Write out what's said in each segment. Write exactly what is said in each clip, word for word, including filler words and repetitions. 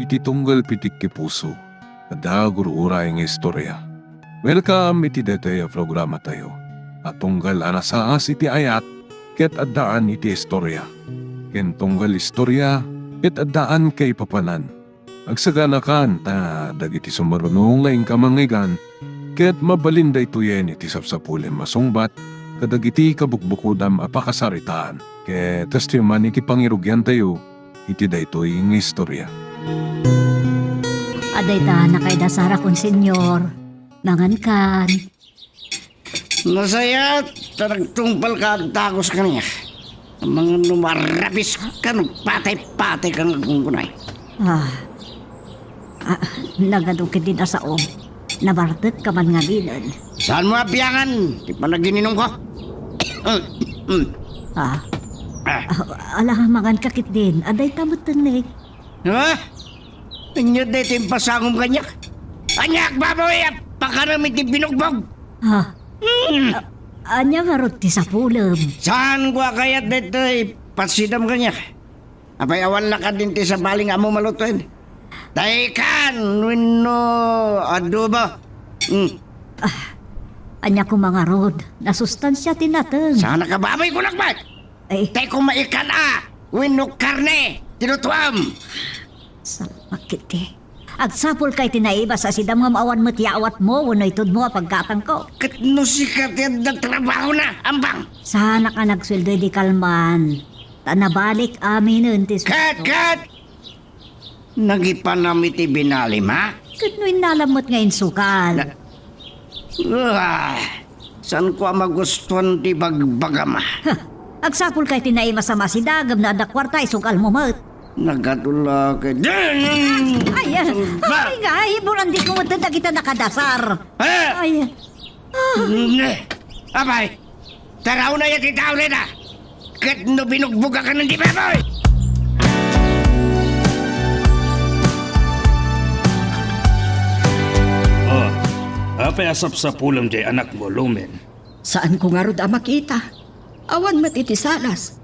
ti tunggal pitik ti puso, adda gur-uray nga istorya. Welcome iti daytoy a programatayo a tunggal a nasaas iti ayat ket addaan iti istorya, ken tunggal istorya ket addaan kaipapanan. Agsaganakan ta dagiti sumaruno nga inka mangngeggan ket mabalin daytoyen iti sapsapulem a sungbat kadagiti kabukbukodam a pakasaritaan. Ket kastoy man iti pangirugiantayo iti daytoy nga istorya. Adda ita nakaidasar a konsenyor. Mangankan. Nasayaat ta nagtungpalka agdagus kaniak. Amangan no marabiska no patay-patayka nga agkunkunay. Ah. Ah, nagadu ketdin a sao. Nabartekka man ngaminen. Saanmo a biangan ti panagininumko? Ah. Ah. Ah, ala, manganka ketdin. Adda ita metten, eh. Ha? Ania daytoy impasangom kaniak? Ania, agbabawi a pakanam iti binugbog? Ha? Hmm. A-, ania ngarud ti sapulem? Saanko a kayat daytoy pasidam kaniak. Apay, awan lakad iti sabali nga ammo malutoen. Taikan wenno adobo. Hmm. Ah, ania koma ngarud? Nasustansia ti nateng. Saan a kababoy, kunak met? Ay. Tay koma ikan a wenno karne ti lutoam. Salakit ti. Agsapulka iti naibas a sidam ngem awan met yaawatmo wenno itudmo a paggatangko. Ket no sika ti adda trabahona, ambang. Saanak a nagsueldo idi kalman. Ta nabalik aminen ti sueldo. Ket, ket! Nagipanam iti binalim, ha? Ket no innalam met nga insukal. Na-, Ah, saanko a magustuan ti bagbagam, ah. Huh, agsapulka iti naibas a masidagem no adda kuarta, isugalmo met. Nagadu la ket. Ay, ah, Ba? Ay, nga, iburandismo met dagita nakadasar. Ah! Ay, ah. Ne, apay, taraona ya ti tao dayta. Ket no binugbogakan ti baboy! Oh, apay a sapsapulem diay anakmo, Lumen? Saanko ngarud a makita. Awan met iti salas.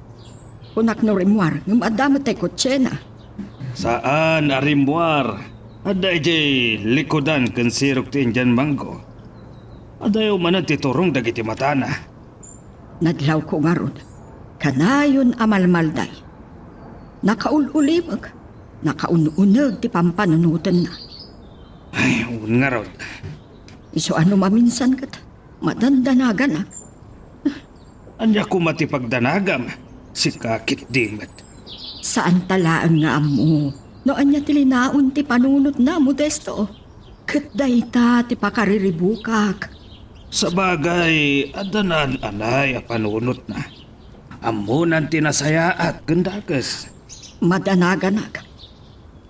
Kunak no rimmuar, ngem adda met tay kotsena. Saan a rimmuar. Adda idiay likudan ken sirok ti Indian mango. Adayo manen ti turong dagiti matana. Nadlawko ngarud, kanayon a malmalday. Nakaul-ulimek, nakaun-uneg ti pampanunotenna. Ay, wen ngarud. Isu a no maminsan ket madandanaganak. Ania koma ti pagdanagam? Sika ketdi met. Saanta laeng nga ammo no ania ti linaon ti panunotna, Modesto. Ket dayta ti pakariribukak. Sabagay, adda naan-anay a panunotna. Ammonan ti nasayaat ken dakes. Madanaganak.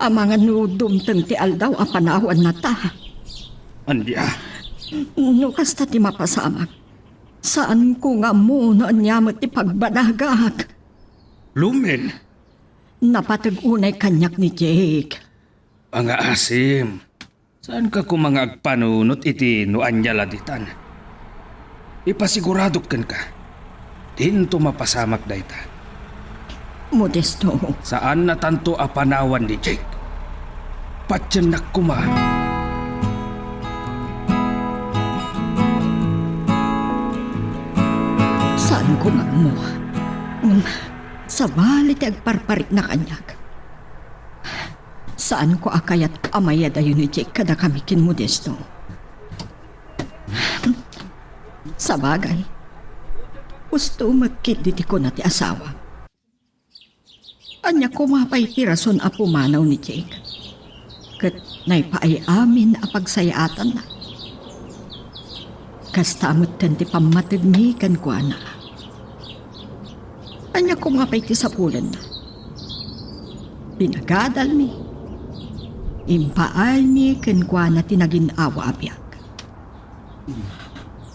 Amangan no dumteng ti aldaw a panawanna ta. Ania? No kasta ti mapasamak, saanko nga ammo no ania met ti pagbanagak. Lumen? Napateg unay kaniak ni Jake. Angaasim, saanka koma nga agpanunot iti no ania la ditan. Ipasiguradok kenka, dinto mapasamak dayta. Modesto. Saannatanto a panawan ni Jake. Patiennak koma. Saanko nga ammo. Ngem sabali ti agparparikna kaniak. Saanko a kayat a mayadayo ni Jake kadakami ken Modesto. Sabagay, husto met ketdi ti kuna ti asawa. Ania koma pay ti rason a pumanaw ni Jake? Ket naipaay amin a pagsayaatanna. Kasta metten ti pammategmi kenkuana. Ania koma pay ti sapulenna? Pinagadalmi. Impaaymi kenkuana ti nagin-awa a biag.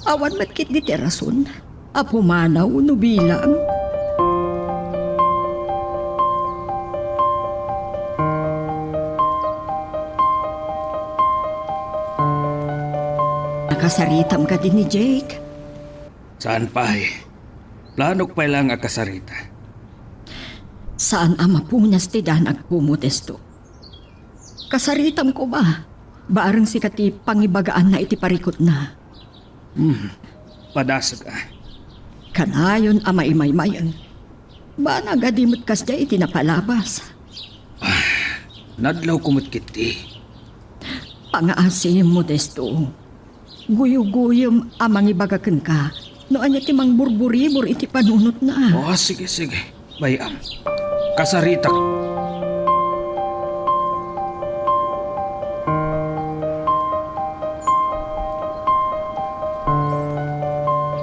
Awan met ketdi ti rason a pumanaw no bilang. Nakasaritam kadi ni Jake? Saan pay. Planok pay laeng a kasarita. Saan a mapunas ti danagko, Modesto. Kasaritam koma. Bareng sika ti pangibagaanna iti parikutna. Hmm, padasek a. Kanayon a maimaymayen. Banag a di met kasdiay iti napalabas. Ah, nadlawko met ketdi. Pangaasi, Modesto. Guyugoyem a mangibaga kenka no ania ti mangburburibor iti panunotna. Oh, sige, sige. Bay-am. Kasaritak.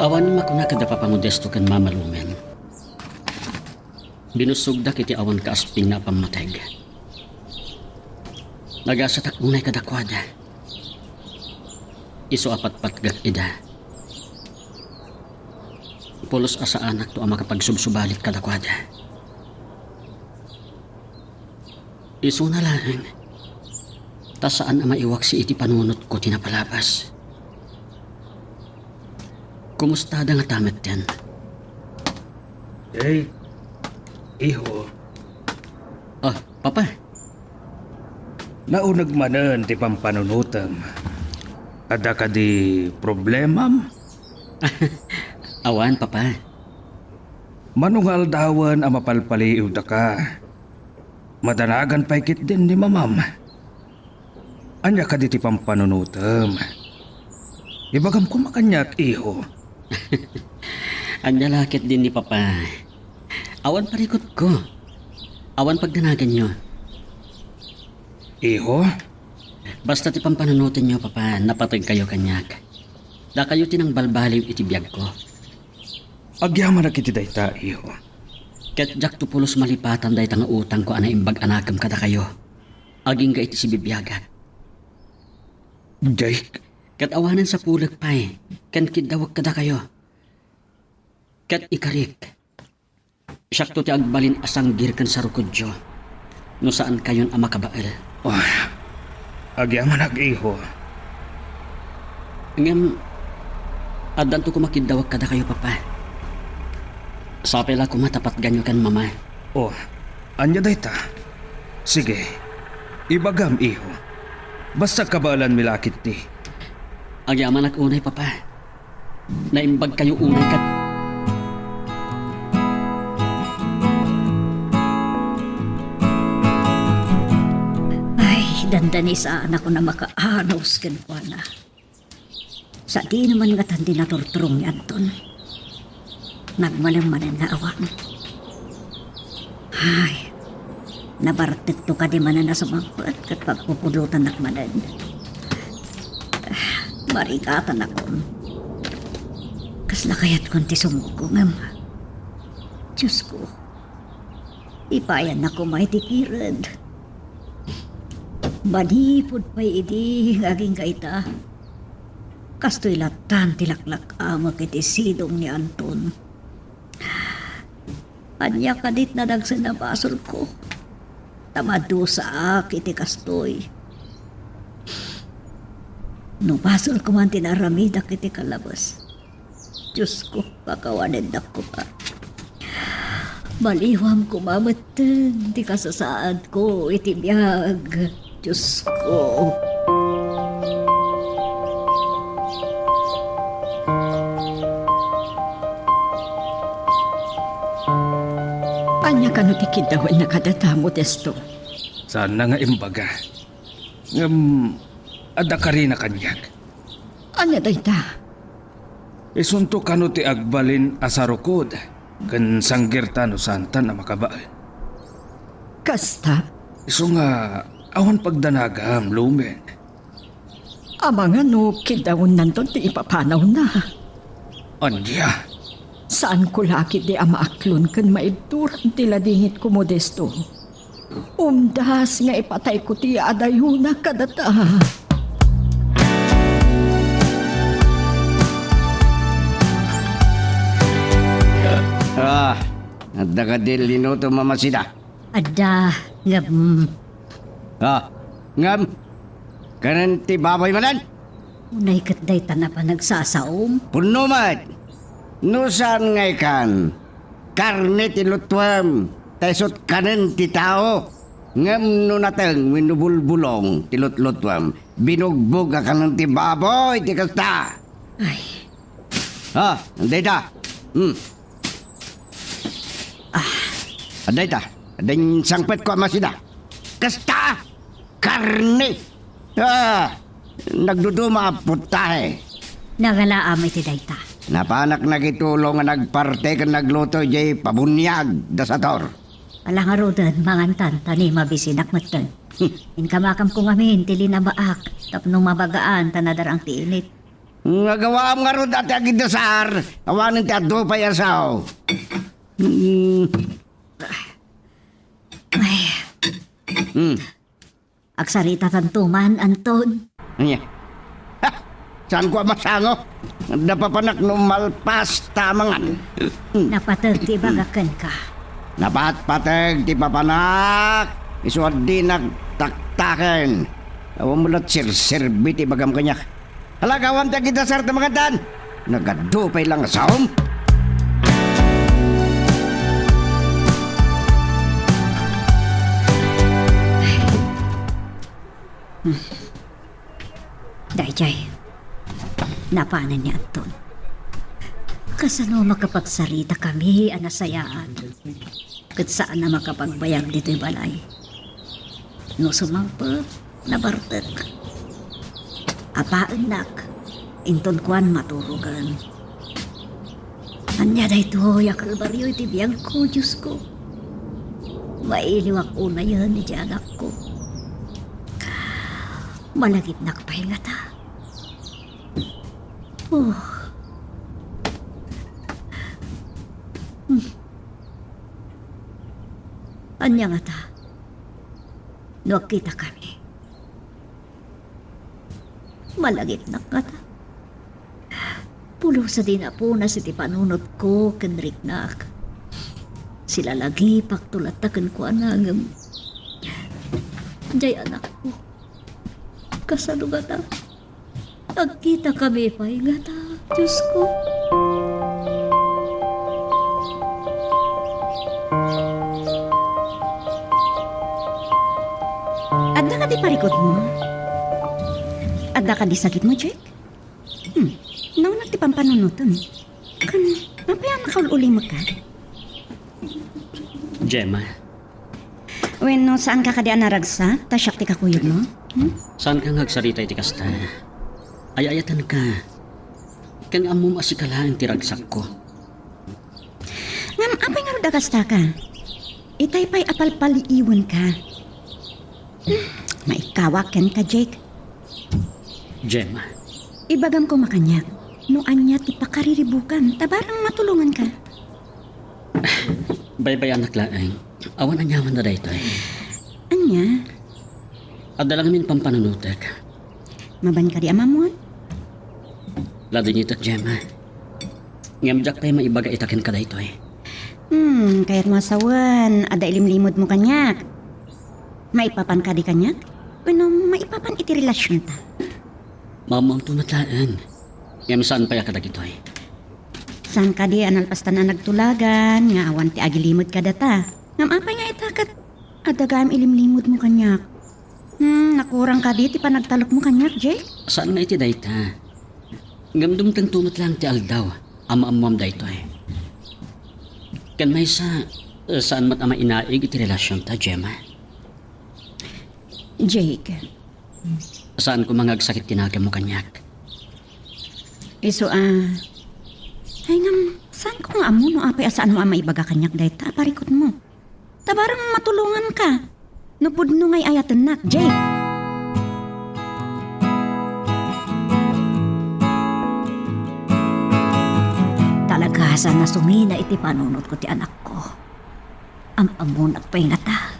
Awan makuna kada Papa Modesto ken Mama Lumen. Binussogdak iti awan kaaspingna a pammateg. Nagasatak unay kadakuada. Isu a patpatgek ida, pulos a saanakto a makapagsubsubalit kadakuada. Isuna laeng, ta saan a maiwaksi iti panunotko ti napalabas. Kumustada ngata metten? Eh, iho. Ah, Papa. Nauneg manen ti pampanunotem. Adda kadi problemam? Awan, Papa. Mano nga aldawen a mapalpaliiwdaka, madanagan pay ketdin ni Mamam. Ania kadi ti pampanunotem? Ibagam koma kaniak, iho. Ania la ketdin ni Papa? Awan parikutko. Awan pagdanaganyo. Iho? Basta ti pampanunotenyo, Papa, napategkayo kaniak. Dakayo ti nangbalbaliw iti biagko. Agyamanak iti dayta, iho. Ket diakto pulos malipatan dayta nga utangko a naimbag a nakem kadakayo, agingga iti sibibiagak. Jake. Ket awanen sapulek pay ken kiddawek kadakayo. Ket ikarik, siakto ti agbalin a sanggir ken sarukodyo no saankayon a makabael. Ah, agyamanak, iho. Ngem, addanto koma kiddawek kadakayo, Papa. Sapay la koma ta patganyo ken Mama. Oh, ania dayta? Sige, ibagam, iho. Basta kabaelanmi la ketdi. Agyamanak unay, Papa. Naimbagkayo unay ket... Ay, dandanisaanakon a makaanus kenkuana. Sadino man ngatan ti naturturong ni Anton. Nagmalem manen nga awan. Ay, nabartekto kadi manen a sumangpet ket pagpupudotanak manen. Marigatanakon. Kasla kayatkon ti sumuko, ngem, Diosko, ipayannak koma iti kired. Manipud pay idi nga agingga ita, kastoy lattan ti laklak-amek iti sidong ni Anton. Ania kadit nadagsen a basolko? Ta madusaak iti kastoy. No basolko man ti naaramidak iti kalabes, Diosko, pakawanennak koma. Baliwam koma metten ti kasasaadko iti biag, Diosko. Ania kano ti kiddawanna kadata, Modesto? Saanna nga imbaga. Ngem, adda karina kaniak. Ania dayta? Isunto kano ti agbalin a sarukod ken sanggirta no saantan a makabaen. Kasta? Isu nga awan pagdanagam, Lumen. Amangan no kiddawennanton ti ipapanawna. Ania? Saanko la ketdi a maaklon ken maibturan ti ladingitko, Modesto. Umdas nga ipatayko ti adayona kadata. Ah, adda kadi linutom a masida? Adda, ngem. Ah, ngem? Kanen ti baboy manen? Unay ket dayta a panagsasaom? Punno met. No saan nga ikan, karne ti lutuem, ta isut' kanen ti tao. Ngem no nateng wenno bulbulong ti lutlutuem, binugbog a kanen ti baboy ti kasta. Ay. Ah, dayta. Hmm. Ah. Dayta. Din sangpetko a masida. Kasta! Karne! Ah, nagduduma a putahe. Nangalaam iti dayta. Napanak nakitulong nga nagparte ken nagluto idiay pabuniag da Sator. Ala ngaruden, mangantan ta ni mabisinak metten. Hmm. Inkamakamko ngamin ti linabaak tapno mabagaan ta nadarang ti init. Nga gawaam ngarud a ti agidasar, awanen ti adu pay a sao. Hmm. Ay. Hmm. Agsaritatanto man, Anton. Ania? Ha! Saanko a masango? Napapanak no malpas ta amangan. Napateg ti ibaga kenka. Napatpateg ti papanak, isu a dinak taktaken. Awan mo la't serserbi ti ibagam kaniak. Hala, gawan ti agidasar ta mangantan. Nagadu pay lang a saom. Daydiay, napanen ni Anton. Kasano makapagsarita kami a nasayaan? Ket saan a makapagbayag ditoy balay. No sumangpet, nabartek. Apaennak, inton kuan maturogen. Ania daytoy a kalbario iti biagko, Diosko? Mailiwak unayen iti anakko. Malagipnak pay ngata. Oh. Hmm. Ania ngata? No agkitakami. Malagipnak ngata. Pulos a di napunas iti panunotko ken riknak. Silalagipakto latta kenkuana ngem diay anakko. Kasano ngata? Agkitakami pay ngata, Diosko. Adda kadi parikutmo? Adda kadi sakitmo, Jake? Hmm, naunag ti pampanunotem. Kan, apay a nakaul-ulimekka? Gemma. Wenno, saanka kadi a naragsak, ta siak ti kakuyogmo? Hmm? Saanka nga agsarita iti kasta? Ay-ayatenka. Ken ammom a sika laeng ti ragsakko. Ngem apay ngarud a kastaka? Itay pay a palpaliiwenka. Hmm, maikawak kenka, Jake. Gemma. Ibagam koma kaniak, no ania ti pakariribukam, ta barang matulonganka. Baybay-anak laeng. Awan aniamanna daytoy. Ania? Adda la ngamin pampanunotek. Mabain kadi a maammoan? Ladingitek, Gemma. Ngem diak pay maibaga ita kenka daytoy. Hmm, kayatmo a sawen, adda ilimlimodmo kaniak. Maipapan kadi kaniak? Wenno maipapan iti relasionta? Maammoamto met laeng. Ngem saan pay a kadagitoy. Saan kadi a nalpastan a nagtulagan nga awan ti agilimod kadata? Ngem apay nga ita ket adda gayam ilimlimodmo kaniak? Hmm, nakurang kadi ti panagtalekmo kaniak, Jake? Saan nga iti dayta. Ngem dumtengto met laeng ti aldaw a maammoam daytoy. Ken maysa, saan met a mainaig iti relasionta, Gemma. Jake. Saan koma nga agsakit ti nakemmo kaniak. Isu a. Ay ngem, saanko nga ammo no apay a saanmo a maibaga kaniak dayta a parikutmo. Ta barang matulonganka. No pudno nga ay-ayatennak, Jake. Talaga, saan a sumina iti panunotko ti anakko. Am-ammonak pay ngata.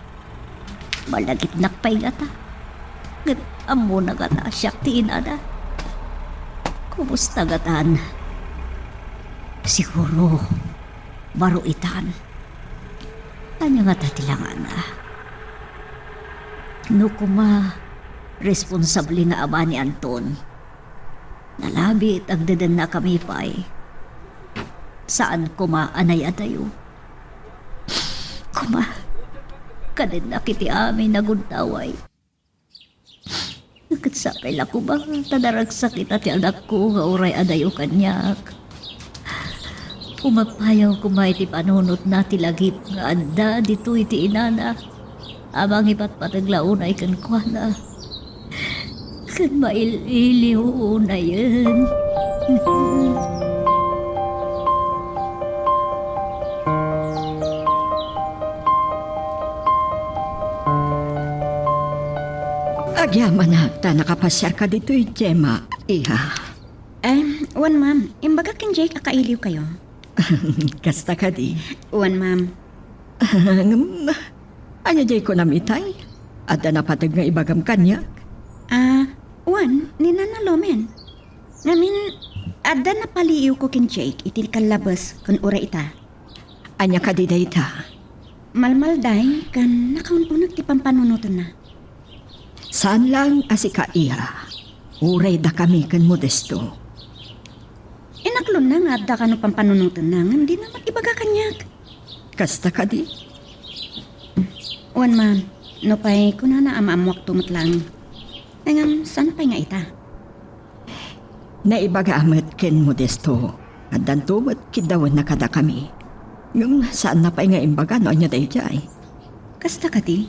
Malagipnak pay ngata. Ngem ammona ngata a siak ti inana. Kumusta ngatan? Siguro, baro itan. Ania ngata ti langana? No koma, responsable nga ama ni Anton. Nalabit, agdedennakami pay. Saan koma a nayadayo. Koma, Kadennak iti amin a gundaway. Ket sapay la koma ta naragsak ita ti anakko nga uray adayo kaniak. Umagpayaw koma iti panunotna ti lagip nga adda ditoy ti inana a mangipatpateg la unay kenkuana ken mail-iliw unayen. Agyamanak ta nakapasiarka ditoy, Gemma, iha. Em, wen, ma'am. Imbagak ken Jake a kailiwkayo. Kasta kadi? Wen, ma'am. Ngem, ania diay kunam itay? Adda napateg nga ibagam kaniak? Ah, wen, ni Nana Lomen. Ngamin, adda napaliiwko ken Jake iti kallabes ken uray ita. Ania kadi dayta? Malmalday ken nakaun-uneg ti pampanunotenna. Saan laeng a sika, iha. Uray dakami ken Modesto. Inaklonna nga adda kano pampanunotenna ngem dina met ibaga kaniak. Kasta kadi? Wen, ma'am. Nupay kunana a maammuakto met laeng. Ngem saan pay nga ita? Naibaga met ken Modesto. Addanto met kiddawenna kadakami. Ngem saanna pay nga imbaga no ania daydiay. Kasta kadi?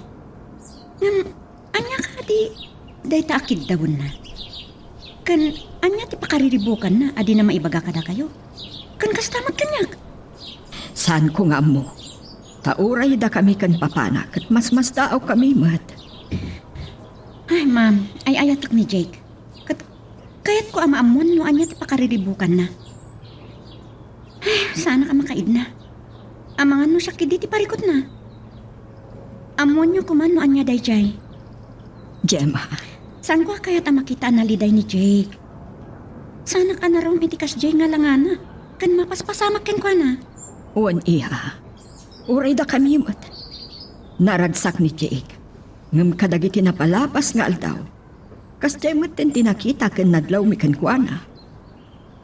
Ngem ania kadi dayta a kiddawenna? Ken ania ti pakariribukanna a dina maibaga kadakayo? Ken kasta met kaniak? Saanko nga ammo. Ta uray dakami ken papana ket masmasdaawkami met. Ay, ma'am, ay-ayatek ni Jake. Ket kayatko a maammuan no ania ti pakariribukanna. Ay, saanak a makaidna. Amangan no siak ketdi ti parikutna. Ammoanyo koma no ania daydiay. Gemma. Saanko a kayat a makita a naliday ni Jake. Saanak a narum iti kasdiay nga langana ken mapaspasamak kenkuana. Wen, iha. Uray dakami met. Naragsak ni Jake. Ngem kadagiti napalabas nga aldaw, kasdiay metten ti nakita ken nadlawmi kenkuana.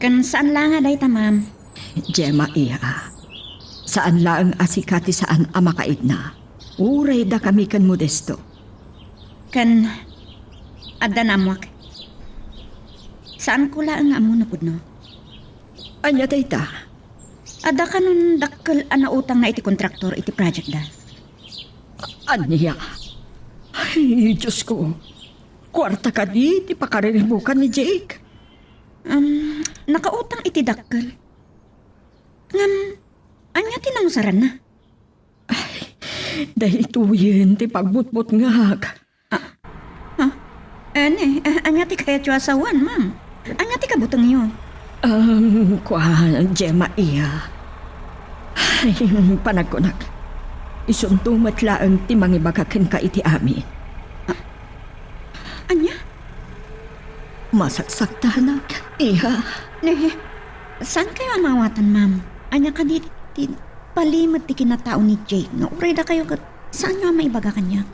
Ken saan la nga dayta, ma'am? Gemma, iha. Saan laeng a sika ti saan a makaidna. Uray dakami ken Modesto. Ken adda naammuak. Saanko laeng nga ammo no pudno. Ania dayta? Adda kanon dakkel a nautangna iti kontraktor iti projectda. Ania? Ay, Diosko. Kuarta kadi ti pakariribukan ni Jake? Um, nakautang iti dakkel. Ngem, ania ti nangusaranna? Ay, daytoyen ti pagbutbutngak. Ah, ah, ania, ah, ania ti kayatyo a sawen, ma'am? Ania ti kabutengyo? Um, kua, Gemma, iha. Ay, panagkunak. Isunto met laeng ti mangibaga kenka iti amin. Ah, ania? Masaksaktanak, iha. Ne, saan kayo a maawatan, ma'am? Ania kadi ti palimed ti kinatao ni Jake nga uray dakayo ket saanyo a maibaga kaniak?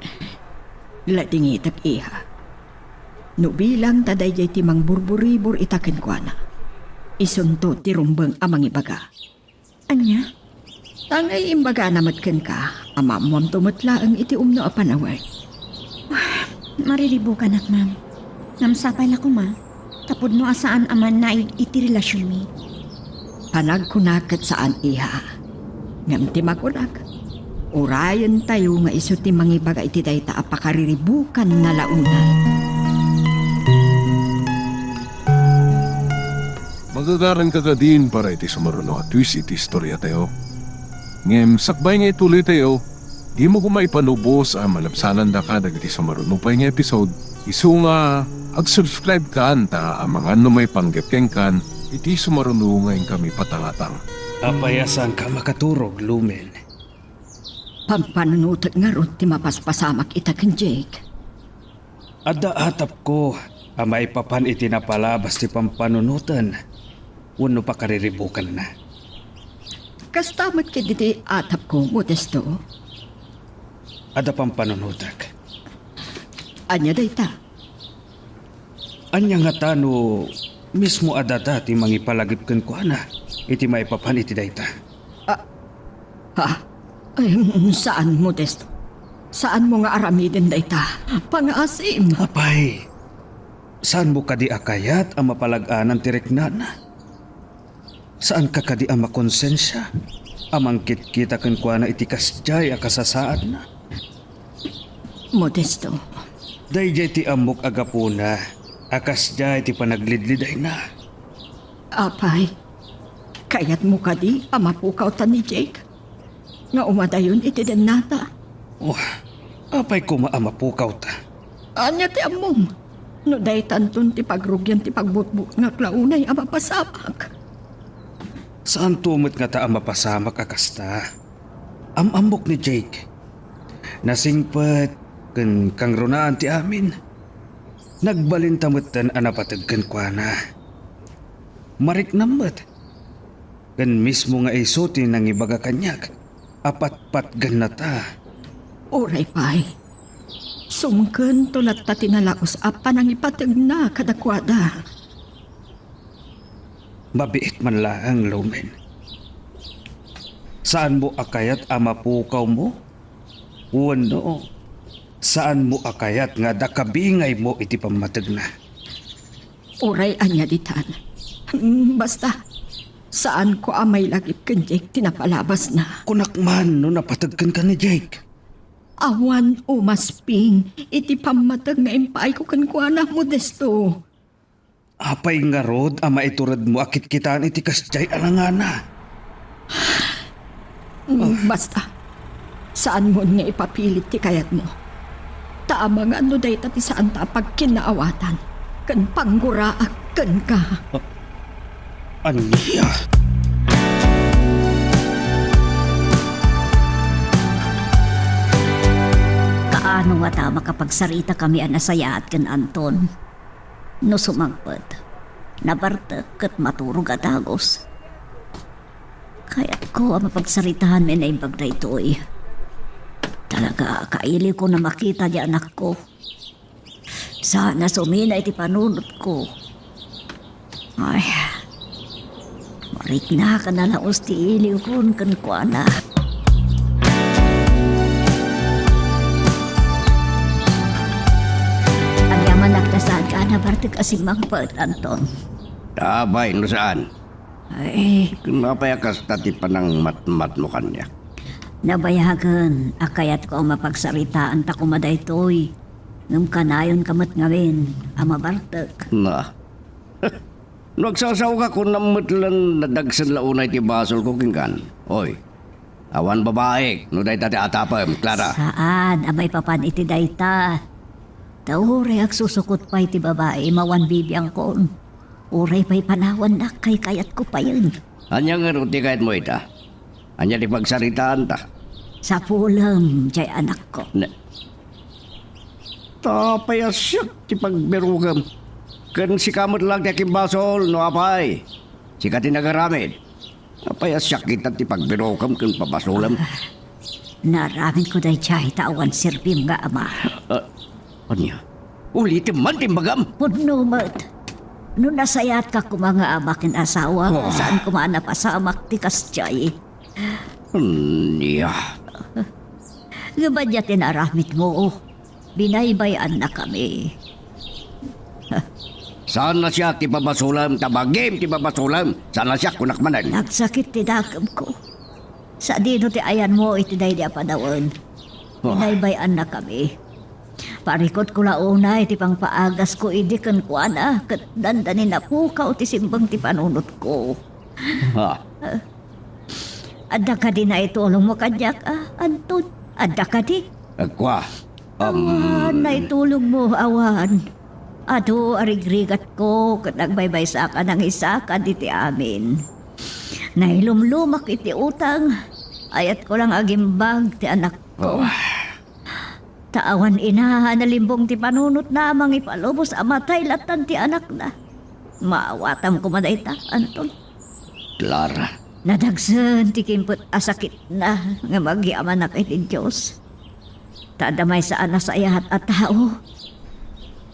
Ladingitek, iha. No bilang ta daydiay ti mangburburibor ita kenkuana, isunto ti rumbeng a mangibaga. Ania? Angay imbagana met kenka a maammuamto met laeng iti umno a panawen. Mariribukanak, ma'am. Ngem sapay la koma, ta pudno a saan a mannaig iti relasionmi. Panagkunak ket saan, iha. Ngem ti makunak, urayentayo nga isu ti mangibaga iti dayta a pakariribukanna la unay. Magagaranka kadin para iti sumaruno a twist iti istoriatayo. Ngem sakbay nga ituloytayo, dimo koma ipanubos a malabsanandaka dagiti sumaruno pay nga episode. Isu nga ag-subscribe kan ta amangan no maipanggep kenkan iti sumaruno nga inkami patangatang. Apay a saanka makaturog, Lumen? Pampanunotek ngarud ti mapaspasamak ita ken Jake. Adda atapko a maipapan iti napalabas ti pampanunoten wenno pakariribukanna. Kasta met ketdi ti atapko, Modesto. Adda pampanunotek. Ania dayta? Ania ngata no mismo a data ti mangipalagip kenkuana iti maipapan iti dayta? Ah, ha? Em, saan, Modesto. Saanmo nga aramiden dayta. Pangaasim. Apay, saanmo kadi a kayat a mapalag-anan ti riknana? Saanka kadi a makonsensia a mangkitkita kenkuana iti kasdiay a kasasaadna? Modesto. Daydiay ti ammok a gapuna a kasdiay ti panaglidlidayna. Apay, kayatmo kadi a mapukawta ni Jake nga umadayon iti dennata? Oh, apay koma a mapukawta? Ania ti ammom? No daytanton ti pagrugian ti pagbutbutngak la unay a mapasamak. Saanto met ngata a mapasamak a kasta. Am-ammok ni Jake. Nasingpet ken kangrunaan ti amin. Nagbalinta metten a napateg kenkuana. Mariknam met. Ken mismo nga isu ti nangibaga kaniak a patpatgennata. Uray pay, sumkento latta ti nalaus a panangipategna kadakuada. Mabiit man laeng, Lumen. Saanmo a kayat a mapukawmo? Wenno, saanmo a kayat nga adda kabingaymo iti pammategna? Uray ania ditan. Mm, basta, saanko a mailagip ken Jake ti napalabasna. Kunak man no napateg kenka ni Jake. Awan umasping iti pammateg nga impaayko kenkuana, Modesto. Apay ngarud a maituredmo a kitkitaan iti kasdiay a langana? Mm, basta, saanmon nga ipapilit ti kayatmo. Ta amangan no dayta ti saanta a pagkinnaawatan ken pangguraak kenka. Ah, ania? Kaano ngata a makapagsaritakami a nasayaat ken Anton? No sumangpet, nabartek ket maturog a dagus. Kayatko a mapagsaritaanmi a naimbag daytoy. Talaga, kailiwko a makita ti anakko. Saan a sumina iti panunotko. Ay, marikna ken nalaus ti iliwkon kenkuana. Ania man a kasaan ka, nabartek a simmangpet, Anton? Apay, no saan? Ay. Ken apay a kasta ti panangmatmatmo kaniak? Nabayagen a kayatko a mapagsaritaanta koma daytoy. Ngem kanayonka met ngamin a mabartek. Na. No agsasaoka, kunam met laeng nadagsen la unay ti basolko kenkan. Oy, awan babaik no dayta ti atapem, Clara. Saan a maipapan iti dayta. Ta uray agsusukot pay ti babai, mawan bibiangkon. Uray pay panawannak, kaykayatko payen. Ania ngarud ti kayatmo ita? Ania ti pagsaritaanta? Sapulem, jay anakko. Ne-, Ta apay a siak ti pagbirokem? Ken sika met laeng ti akimbasol, no apay? Sika ti nagaramid. Apay a siak ita ti pagbirokem ken pabasolem? Ah, naaramidko daydiay ta awan serbim nga ama. Ah, ania? Ulitem man ti imbagam? Pudno met. No nasayaat ka koma nga ama ken asawa, Oh. saan koma a napasamak ti kasdiay. Ania? Ngem ania ti naaramidmo? Binaybay-annakami. Saan a siak ti pabasolem, ta bagim ti pabasolem. Saan a siak, kunak manen. Nagsakit ti dakemko. Sadino ti ayanmo iti daydi a panawen? Oh. Binaybay-annakami. Parikutko la unay ti pangpaagasko idi kenkuana, ket dandani napukaw ti simbeng ti panunotko. Ha? Adda kadi naitulongmo kaniak, a, Anton? Adda kadi? Kua, um, Awan naitulongmo, awan. Adu a rigrigatko ket nagbaybaysakan a nangisakad iti amin. Nailumlumak iti utang. Kayatko lang agimbag ti anakko. Oh. Ta awan ina a nalimbong ti panunotna a mangipalubos a matay lattan ti anakna. Maawatam koma dayta, Anton. Clara. Nadagsen ti kimpet a sakitna nga magyamanak iti Dios. Ta adda maysa a nasayaat a tao.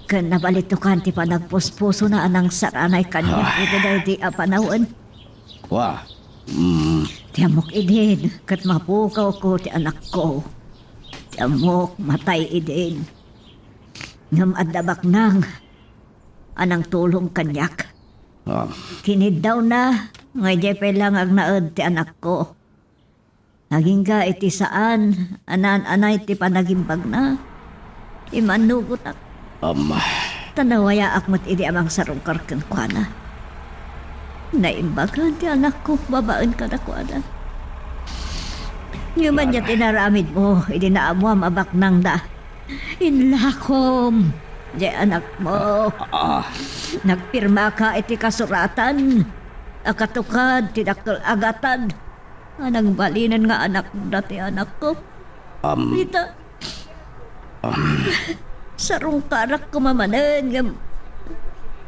Ken nabalitokan ti panagpuspusona a nangsaranay kaniak Ah. iti daydi a panawen. Wa. Mm. Ti ammok idin, ket mapukawko ti anakko. Ti ammok, matay idin. Ngem adda baknang a nangtulong kaniak. Ah. Kiniddawna nga idiay pay la nga agnaed ti anakko. Agingga iti saan a naan-anay ti panagimbagna, immannugotak. Am. Ta nawayaak met idi a mangsarungkar kenkuana. Naimbagan ti anakko babaen kadakuada. Ngem ania ti naaramidmo idi naammuam a baknangda? Inlakom diay anakmo. Ah, ah. Nagpirmaka iti kasuratan a katukad ti dakkel a gatad a nagbalinen nga anakda ti anakko. Am. Ita, am. Sarungkarak koma manen ngem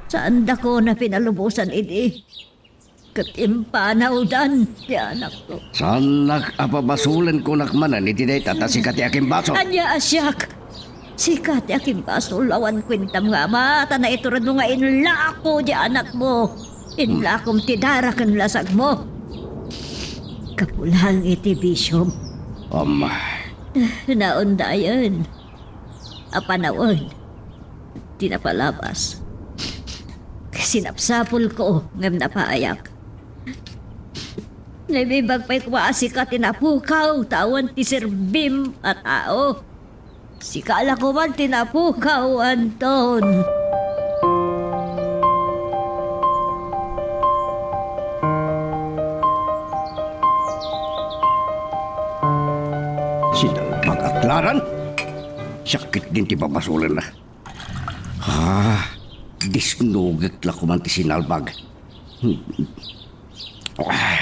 saandakon a pinalubosan idi ket impanawdan ti anakko. Saannak a pabasolen kunak manen iti dayta ta sika ti akimbasol. Ania a siak? Sika ti akimbasol, awan kuentam nga ama, ta naituredmo nga inlako diay anakmo. Inlakom ti dara ken lasagmo. Gapu laeng iti bisiom. Ama. Naundayen a panawen ti napalabas. Sinapsapulko ngem napaayak. Naimbag pay koma a sika ti napukaw, ta awan ti serbim a tao. Sika la koman ti napukaw, Anton. Sinalbag a klaran? Sakit din ti pabasolenna. Ah, disnugek la koman ti sinalbag. Ah,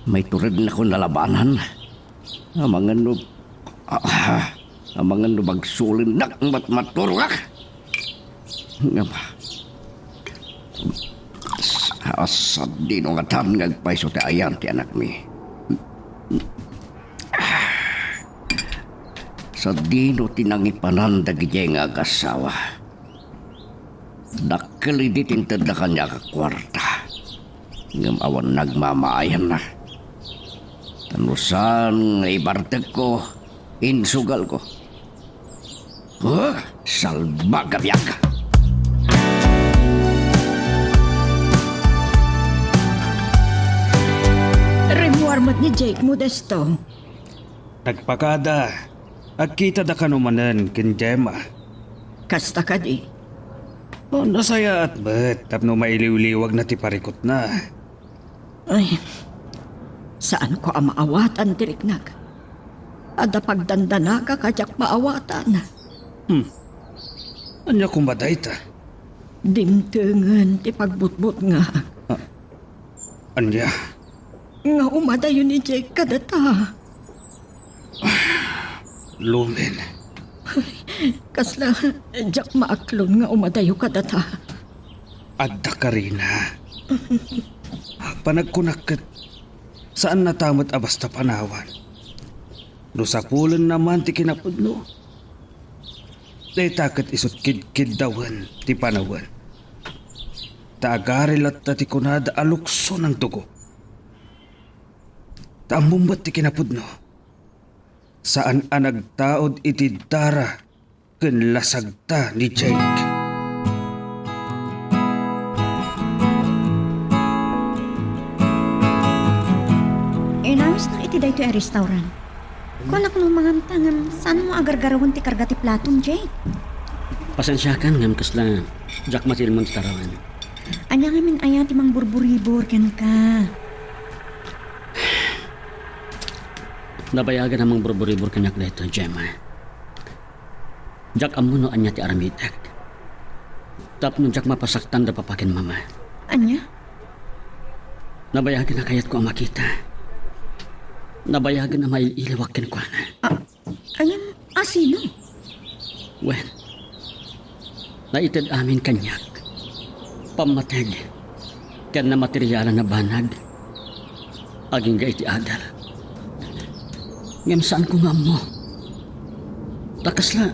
maiturednakon a labanan. Amangan no, ah, amangan no bagsolennak, mat-, maturogak. Ngem, sa-, sadino ngatan nga agpayso ti ayan ti anakmi? Sadino ti nangipanan dagidiay nga agassawa? Dakkel idi ti intedda kaniak a kuarta, ngem awan nagmamaayanna. Ta no saan nga ibartekko, insugalko. Huh? Salbag a biag! Rimmuar met ni Jake, Modesto. Nagpakada. Agkitada kano manen ken Gemma. Kasta kadi? O, nasayaat met tapno mailiwliwagna ti parikutna. Ay, saanko a maawatan ti riknag. Adda pagdandanagak a diak maawatan. Hmm. Ania koma dayta? Dimtengen ti pagbutbutngak. Ah, ania? Nga umadayo ni Jake kadata. Lumen. Kasla, diak maaklon nga umadayo kadata. Adda karina. Panagkunak ket saannata met a basta panawan. No sapulenna man ti kinapudno, dayta ket isut' kidkiddawen ti panawen. Ta agari latta ti kunada a lukso nang dugo. Ta ammom met ti kinapudno, saan a nagtaud iti dara ken lasagta ni Jake. Inawisnak iti daytoy a restaurant. Kunak no manganta ngem saan mo a gargarawen ti karga ti platom, Jake? Pasensiakan ngem kasla diak matilmon ti tarawen. Ania ngamin aya ti mangburburibur kenka? Nabayagen a mangburburibur kaniak daytoy, Gemma. Diak ammo no ania ti aramidek. Tapno diak mapasaktan da papa ken mama. Ania? Nabayagen a kayatko a makita. Nabayagen a mail-iliwak kenkuana. Ah, ngem, a sino? Wen, naited amin kaniak. Pammateg ken namaterialan a banag. Agingga iti adal. Ngem saanko nga ammo. Ta kasla,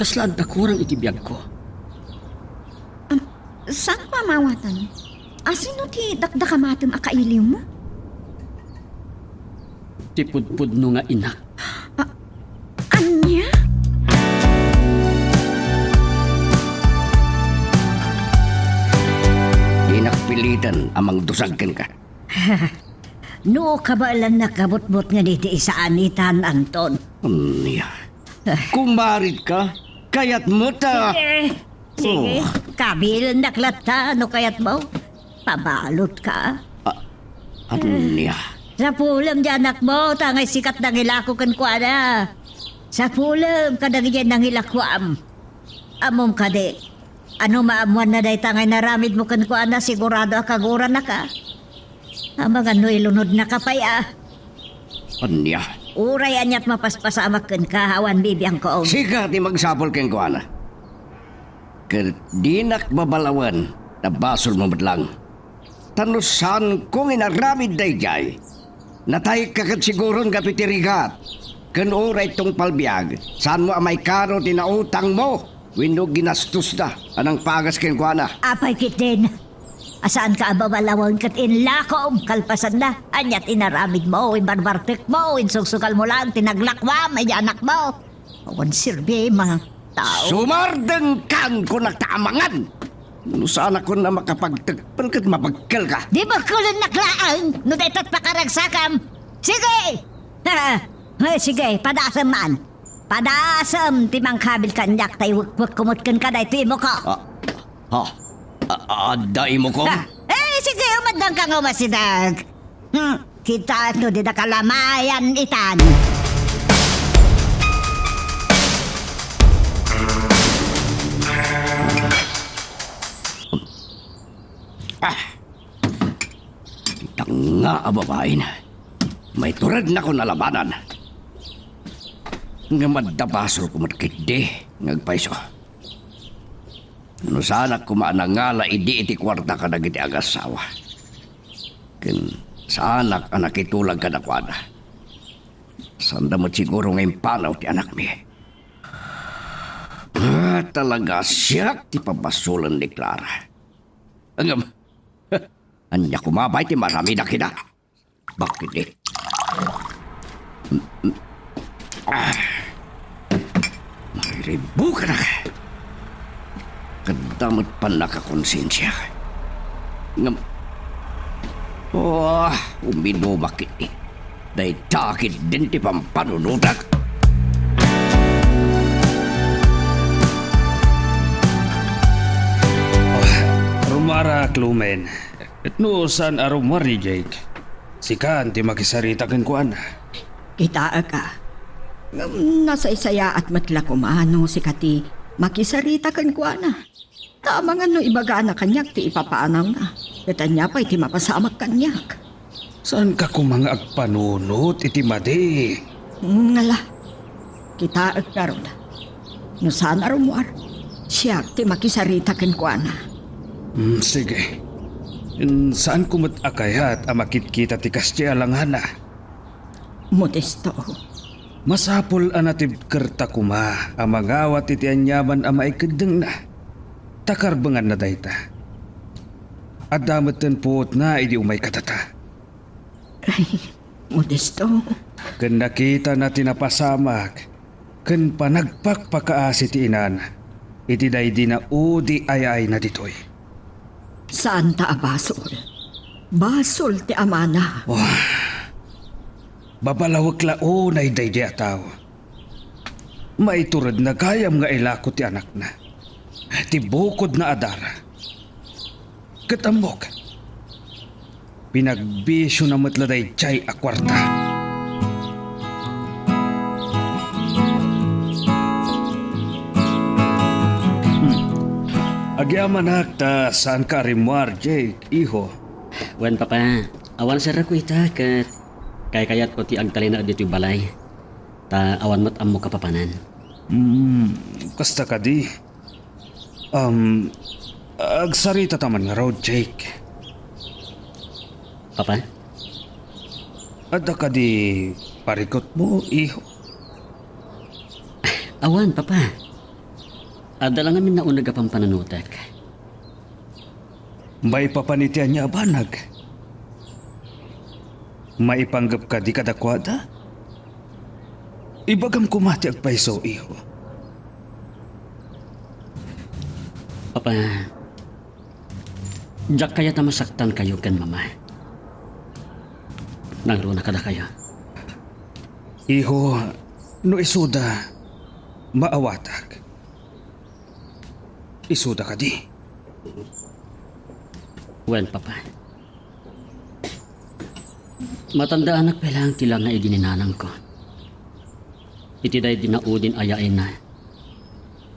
kasla adda kurang iti biagko. Am, saanko a maawatan? A sino ti dakdakamatem a kailiwmo? Ti pudpudno nga inak. a mangdusag kenka. No kabaelannak a butbutngen iti isaanitan, Anton. Ania? Kumaritka? Kayatmo ta... Sige. Sige. Oh. Kabilennak latta no kayatmo. Pabalotka. Ah, ania? Sapulem ti anakmo, ta nga isikatda nga ilako kenkuana. Sapulem kadagiti nangilakoam. Ammom kadi, no maammoanna dayta nga inaramidmo kenkuana, sigurado a kagurannaka. Amangan no ilunodnaka pay a. Ania? Uray aniat mapaspasamak kenka, awan bibiangko. Sika ti magsapul kenkuana. Ket dinak babalawen ta basolmo met lang. Ta no saanko nga inaramid daydiay, natayka ket siguron gapu ti rigat. Ken uray tungpal biag, saanmo a maikano ti nautangmo wenno ginastosda a nangpagas kenkuana. Apay ketdin, a saanka a babalawen ket inlakom kalpasanna? Ania ti inaramidmo, imbarbartekmo, insugsugalmo lang ti naglakoam iti anakmo? Awan serbim a tao. Sumardengkan, kunak ta amangan! No saanak a makapagtekpel ket mabekkelka. Di bekkelennak laeng no dayta ti pakaragsakam. Sige! Ha, ha, sige, padasem man. Padasem ti mangkabil kaniak ta iwekwekko met kenka daytoy imuko. Ah, ha? A-, adda imukom? Ah, eh, sige, umaddanka nga umasideg. Hmm, kitaek no dinaka lamayan itan. Ah! Danga a babain. Maiturednakon a labanan. Ngem adda basolko met ketdi nga agpayso. No saanak koma a nangala idi iti kuarta kadagiti agassawa. Ken saanak a nakitulag kadakuada. Saanda met siguro nga impanaw ti anakmi. Ah, talaga siak ti pabasolen ni Clara. Ngem, ania koma pay ti maramidak ida? Bakit eh? Ah. Mairibukanak. Kadda met pannakakonsensia. Ngem, oh, uminumak iti. Dayta ketdin ti pampanunotak. Oh, rummuarak, Lumen. Ket no saan a rummuar ni Jake, sikan ti makisarita kenkuana. Kitaek a. Ngem nasaysayaat met la koma no sika ti makisarita kenkuana. Ta amangan no ibagana kaniak ti ipapanawna, ket ania pay ti mapasamak kaniak? Saanka koma nga agpanunot iti madi. Ngala, kitaek ngarud. No saan a rummuar, siak ti makisarita kenkuana. Hmm, sige. Saanko met a kayat a makitkita ti kasdiay a langana. Modesto. Masapul a natibkerta koma a mangawat iti aniaman a maikeddengna, ta karbenganna dayta. Adda metten puotna idi umayka data. Ay, Modesto. Ken nakitana ti napasamak ken panagpakpakaasi ti inana iti daydi naudi a yaayna ditoy. Saanta a basol. Basol ti amana. Wah. Babalawek la unay daydi a tao. Maituredna gayam nga ilako ti anakna, ti bukodna a dara. Ket ammok, pinagbisiona met la daydiay a kuarta. Hmm. Agyamanak ta saanka a rimmuar, Jake, iho. Wen, Papa, awan serrekko ita ket kaykayatko ti agtalinaed ditoy balay. Ta awan met ammok a papanan. Hmm, kasta kadi? Um, agsaritata man ngarud, Jake. Papa? Adda kadi parikutmo, iho? Awan, Papa. Adda la ngamin nauneg a pampanunotek. Maipapan iti ania a banag? Maipanggep kadi kadakuada? Ibagam koma ti agpayso, iho. Papa, Diak kayat a masaktankayo ken Mama. Nangruna kadakayo. Iho, no isuda, maawatak. Isuda kadi? Wen, Papa. Matandaanak pay laeng ti langna idi ni nanangko. Iti daydi naudin a yaayna,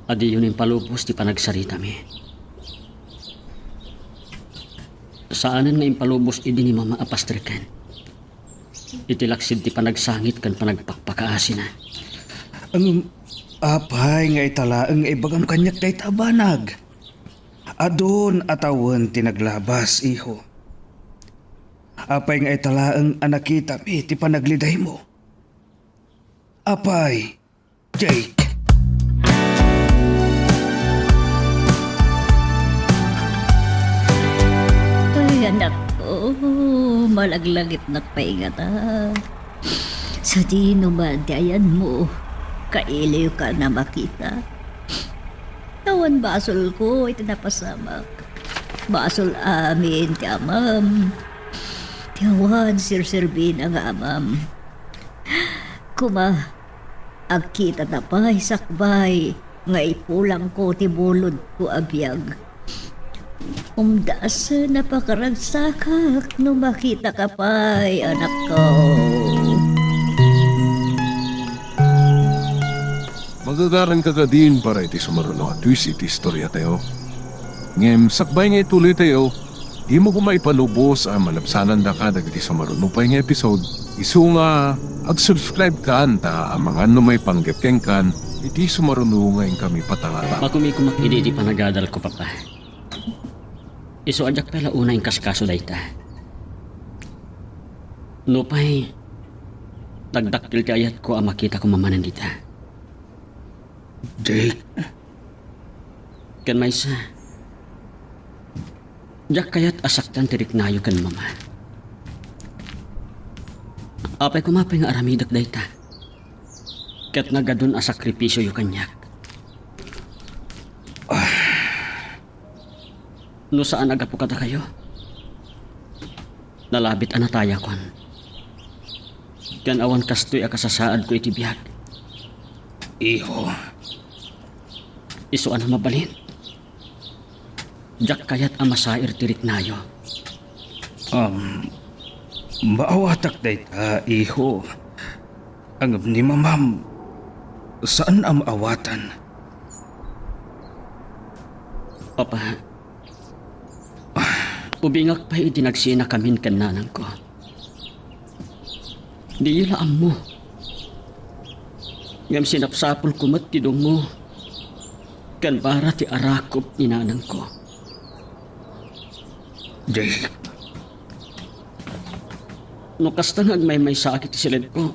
a diyon impalubos ti panagsaritami. Saanen nga impalubos idi ni Mama a pastreken. Iti laksid ti panagsangit ken panagpakpakaasina. Ngem apay nga ita laeng nga ibagam kaniak dayta a banag? Adun a tawen ti naglabas, iho. Apay nga ita laeng a nakitami ti panaglidaymo? Apay, Jake. Ay, anakko, malaglagipnak pay ngata. Sadino man ti ayanmo, kailiwka a makita. Awan basolko iti napasamak. Basol amin ti amam. Ti awan serserbina nga amam. Koma, agkitata pay sakbay nga ipulangko ti bulodko a biag. Umdasen a pakaragsakak no makitaka pay, anakko. Magagaranka kadin para iti sumaruno a twist iti istoriatayo. Ngem sakbay nga ituloytayo, dimo koma ipalubos a malabsanandaka dagiti sumaruno pay nga episode. Isu nga, ag-subscribe kan ta amangan no maipanggep kenkan iti sumaruno nga inkami patangaram. Makumikom idi iti panagadalko, Papa. Isu a diak pay la unay inkaskaso dayta. Nupay, dakdakkel ti ayatko a makitako manen dita. Jake. Ken maysa, diak kayat a saktan ti riknayo ken Mama. Apay koma pay nga aramidek dayta? Ket nagadun a sakripisioyo kaniak. No saan a gapu kadakayo, nalabit a natayakon. Ken awan kastoy a kasasaadko iti biag. Iho. Isu a mabalin. Diak kayat a masair ti riknayo. Um, maawatak dayta, iho. Ngem ni Mamam, saan a maawatan. Papa, ubingak pay idi nagsinakamin ken nanangko. Diyo la ammo. Ngem sinapsapulko met ti dungngo ken bara ti arakop ni nanangko. Jake. No kasta nga agmaymaysaak iti siled ko,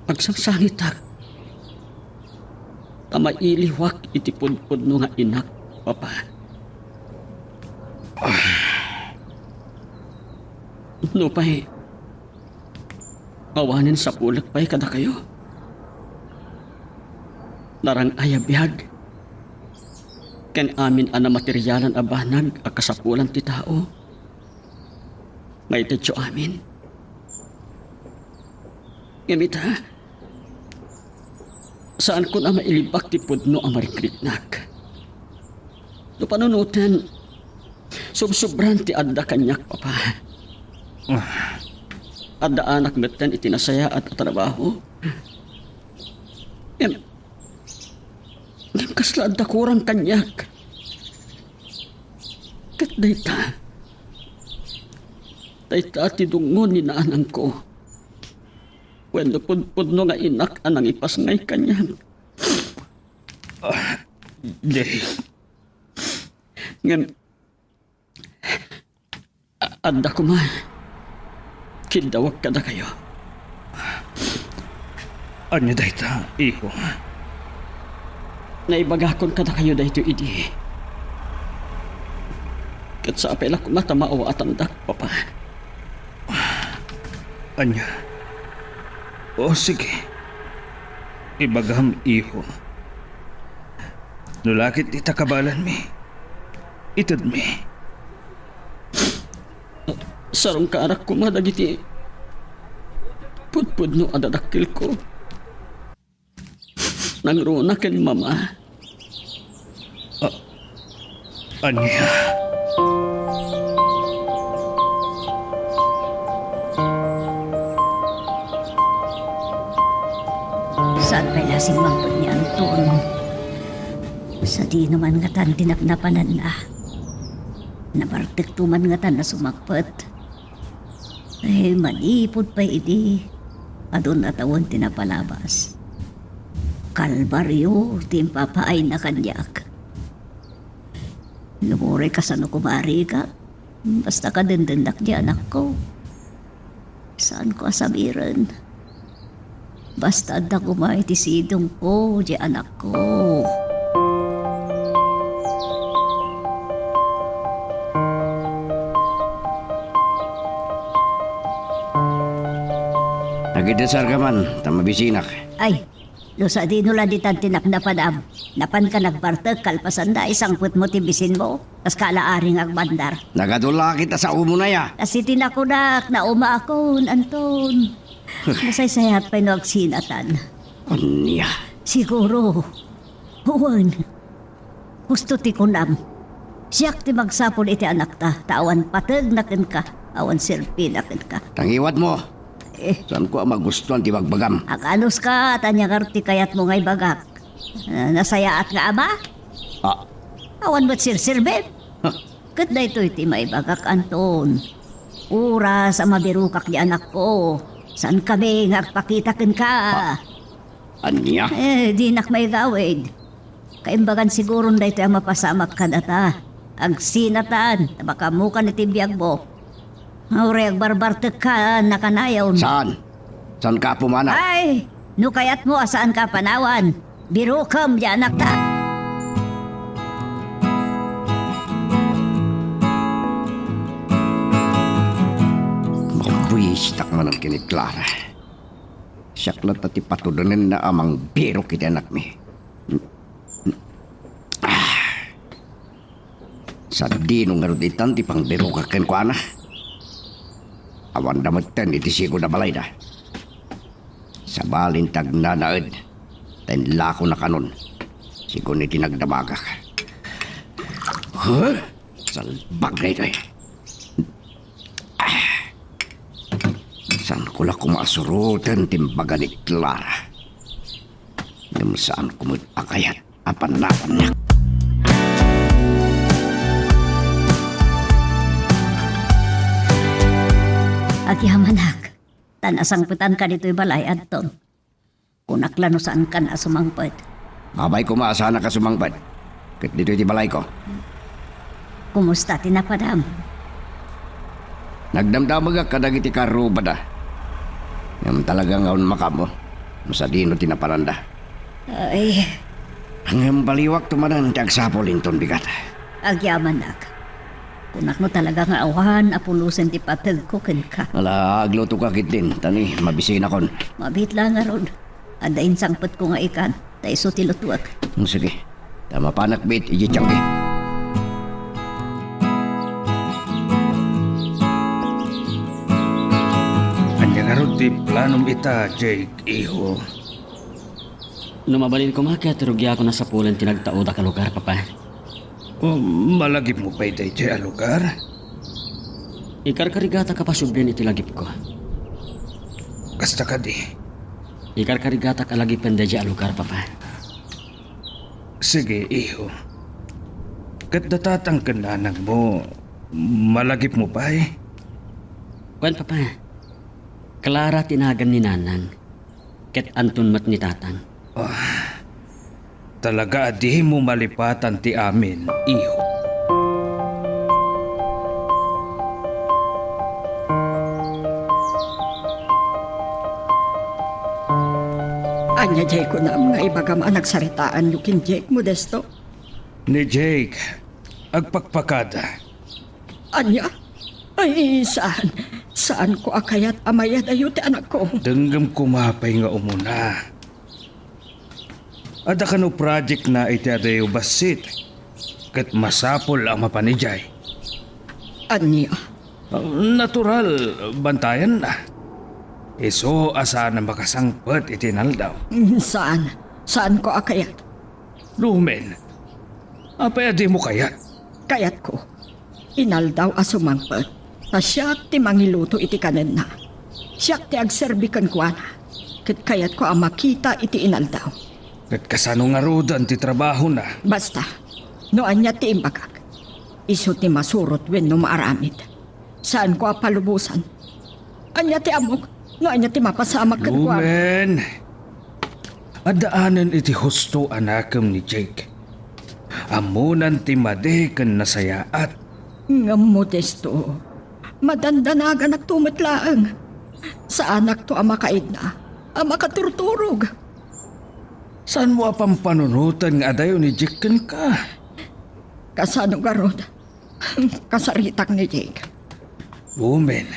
agsangsangitak ta mailiwak iti pudpudno nga inak, Papa. Nupay, awanen sapulek pay kadakayo. Narang-ay a biag ken amin a namaterialan a banag a kasapulan ti tao. Maitedyo amin. Ngem ita, saankon a mailibak ti pudno a marikriknak. No panunoten, sobsobran ti adda kaniak, Papa. Addaanak metten iti nasayaat a trabaho. Ngem, ngem kasla adda kurang kaniak. Ket dayta, dayta ti dungngo ni nanangko wenno pudpudno nga inak a nangipasngay kaniak. Ah, Jake. Ngem, a-, adda koma kiddawek kadakayo. Ania dayta, iho? Naibagakon kadakayo daytoy idi. Ket sapay la koma ta maawatandak, Papa. Ania? O, sige. Ibagam, iho. No la ket dita kabaelanmi, itedmi. Sarungkarak koma dagiti pudpudno a dadakkelko. Nangruna ken mama. A-, ania? Saan pay la simmangpet ni Anton? Sadino man ngatan ti napnapananna? Nabartekto man ngatan a sumangpet? Ay, manipud pay idi, adun a tawen ti napalabas. Kalbario ti impapaayna kaniak. Ngem uray kasano koma a rigat, basta kadendennakon ti anakko. Saanko a sabiren. Basta adda koma iti sidongko, diay anakko. Agidesarka man, ta mabisinak. Ay, no sadino la ditan ti napnapanam, napanka nagbartek kalpasan da, isangpetmo ti bisinmo. Kas kalaari nga agmandar. Nagadu la kita sa umuna ya. Kas iti nakunak, naumaakon, Anton. Masaysayaat pay no agsinatan. Ania? Siguro. Wen. Husto ti kunam. Siak ti magsapul iti anakta, ta awan pategna kenka, awan serbina kenka. Tangiwatmo. Eh. Saanko a magustuan ti bagbagam. Aganuska, ta ania ngarud ti kayatmo nga ibagak? Ah, nasayaat nga ama? Ah. Awan met serserbim. Huh. Ket daytoy ti maibagak, Anton. Oras a mabirokak ti anakko, saankami nga agpakita kenka. Ah. Ania? Eh, dinak maigawid. Kaimbagan siguron daytoy a mapasamak kadata. Agsinatan, ta makaammokan iti biagmo. Uray agbarbartekka, nakanayon. Saan? Saanka a pumanaw? Ay, no kayatmo a saanka a panawan, birokem diay anakta. Mabuistak manen ken ni Clara. Siak latta ti patudenenna a mangbirok iti anakmi. Ah. Sadino ngarud itan ti pangbirokak kenkuana? Awanda metten iti sigud a balayda. Sabalin ti agnanaed, ta inlakona kanon, sigun iti nagdamagak. Huh? Salbag daytoy. Ah. Saanko la koma a suroten ti imbaga ni Clara. Ngem saanko met a kayat a panawannak. Agyamanak, ta nasangpetanka ditoy balay, Anton. Kunak la no saankan a sumangpet. Apay koma a saanak a sumangpet? Ket ditoy ti balayko. Kumusta ti napadam? Nagdamdamegak kadagiti karrubada. Ngem talaga nga awan makaammo no sadino ti napananda. Ay. Ngem baliwakto manen ti agsapul inton bigat. Agyamanak. Kunak no talaga nga awan a pulosen ti pategko kenka. Ala, aglutoka ketdin, ta ni mabisinakon. Mabiit la ngarud. Adda insangpetko nga ikan, ta isu ti lutuek. Mm, sige. Ta mapanak biit idiay tiangki. Ania ngarud ti planom ita, Jake, iho? No mabalin koma ket rugiakon a sapulen ti nagtaudak a lugar, Papa. O, malagipmo pay daydiay a lugar? Ikarkarigatak a pasubli iti lagipko. Kasta kadi? Ikarkarigatak a lagipen daydiay a lugar, Papa. Sige, iho. Ket da tatang ken nanangmo, malagipmo pay? Wen, Papa. Clara ti nagan ni nanang. Ket Anton met ni tatang. Ah, talaga a dimo malipatan ti amin, iho. Ania diay kunam nga ibagam a nagsaritaanyo ken Jake, Modesto? Ni Jake, agpakpakada. Ania? Ay, saan. Saanko a kayat a mayadayo ti anakko. Denggem koma pay nga umuna. Adda kano project na iti adayo bassit. ket masapul a mapan idiay. Ania? Natural, bantayanna. Isu a saan a makasangpet iti inaldaw. Mm, saan. Saanko a kayat. Lumen, apay a dimo kayat? Kayatko. Inaldaw a sumangpet, ta siak ti mangiluto iti kanenna. Siak ti agserbi kenkuana, ket kayatko a makita iti inaldaw. Ket kasano ngaruden ti trabahona? Basta, no ania ti imbagak, isu ti masurot wenno maaramid. Saanko a palubosan. Ania ti ammok no ania ti mapasamak kenkuana? Lumen, addaanen iti husto a nakem ni Jake. Ammonan ti madi ken nasayaat. Ngem Modesto, madandanaganakto met laeng. Saanakto a makaidna, a makaturturog. Saanmo a pampanunoten nga adayo ni Jake kenka? Kasano garud? Kasaritak ni Jake. Lumen.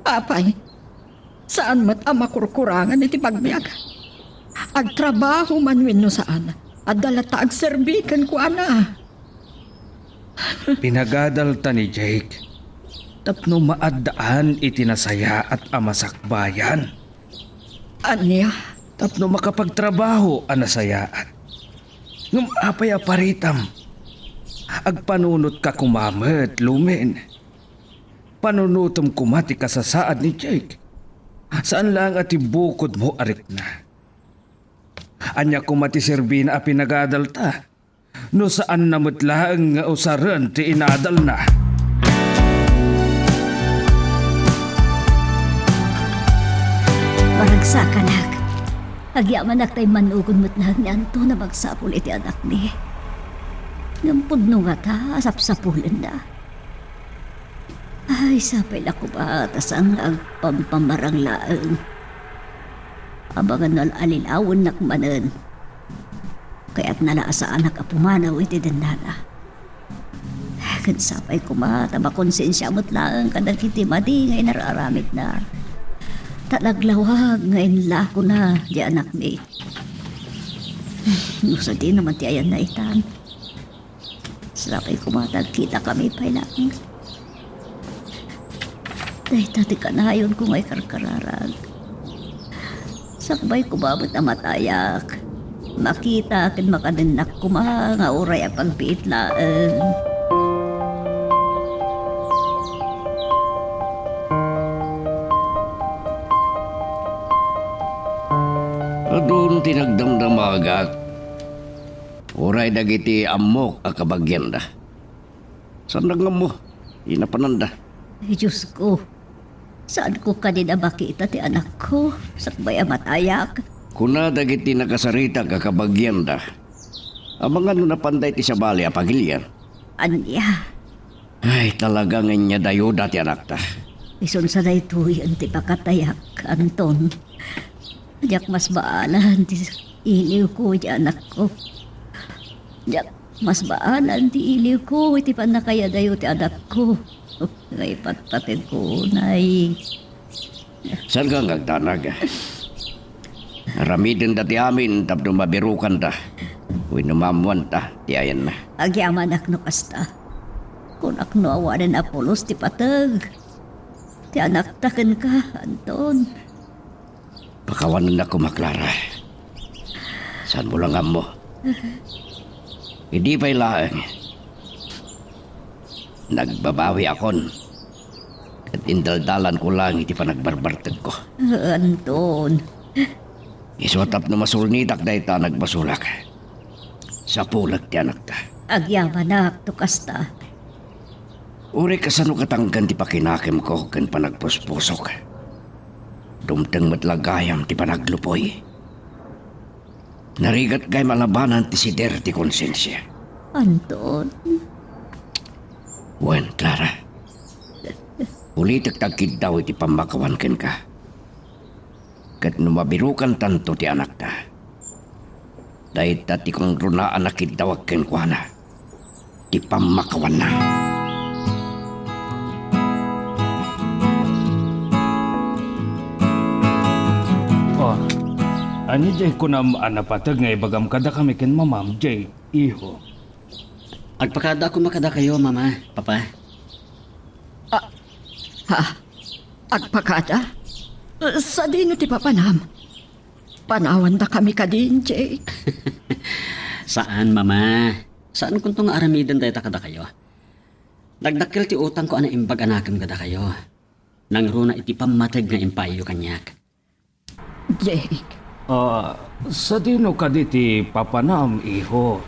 Apay, saan met a makurkurangan iti pagbiag. Agtrabaho man wenno saan, adda latta agserbi kenkuana. Pinagadalta ni Jake tapno maaddaan iti nasayaat a masakbayan. Ania? Tapno makapagtrabaho a nasayaat. Ngem apay a paritam? Agpanunotka koma met, Lumen. Panunotem koma ti kasasaad ni Jake. Saan laeng a ti bukodmo a rikna. Ania koma ti serbina a pinagadalta no saanna met laeng nga usaren ti inadalna? Maragsakanak. Agyamanak ta immanugon met laeng ni Anton a magsapul iti anakmi. Ngem pudno ngata a sapsapulenna. Ay, sapay la koma ta saan nga agpampamarang laeng. Amangan no al-alilawennak manen. Kayatna la a saanak a pumanaw iti dennana. Ket sapay koma ta makonsensia met laeng kadagiti madi nga inar-aramidna. Ta naglawag nga inlakona ti anakmi. No sadino man ti ayanna itan. Sapay koma ta agkitakami pay laeng. Dayta ti kanayonko nga ikarkararag. Sakbay koma met a matayak. Makita ken makadennak koma nga uray a pagbiit laeng. Adun ti nagdamdamagak. Uray dagiti ammok a kabagianda. Saan nga ammo ti napananda? Ay, Diosko, saanko kadi a makita ti anakko, sakbay a matayak. Kuna dagiti nakasaritak a kabagianda, amangan no napanda iti sabali a pagilian. Ania? Ay, talaga nga inyadayuda ti anakta. Isun sa daytoyen ti pakatayak, Anton. Diak mas baalan ti iliwko iti anakko. Diak mas baalan ti iliwko iti pannakayadayo ti anakko. Nga ipatpateg ko unay. Saan nga agdanag? Aramidenda ti amin tapno mabirokanta wenno maammoanta ti ayanna. Agyamanak no kasta. Kunak no awanen a pulos ti pateg ti anakta kenka, Anton. Pakawanennak koma, Clara. Saanmo la nga ammo. Idi pay laeng, nagbabawiakon ket indaldalanko laeng iti panagbarbartegko. Anton. Isu a tapno masulnitak dayta a nagbasolak, sapulek ti anakta. Agyamanak no kasta. Uray kasano katangken ti pakinakemko ken panagpuspusok. Dumteng met la gayam ti panaglupoy. Narigat gayam a labanan ti sider ti konsensia. Anton. Wen, Clara. Ulitek ti agkiddaw iti pammakawan kenka. Ket no mabirokantanto ti anakta, dayta ti kunkunaan a kiddawak kenkuana ti pammakawanna. Oh, ania diay kunam a napateg nga ibagam kadakami ken mamam, Jay, iho? Agpakada koma kadakayo, Mama, Papa. Ah, ha? Agpakada? Sadino ti papanam? Panawandakami kadin, Jake. Saan, Mama. Saankonto nga aramiden dayta kadakayo. Nagdakkel ti utangko a naimbag a nakem kadakayo. Nangruna iti pammateg nga impaayyo kaniak. Jake. Ah, sadino kadi ti papanam, iho?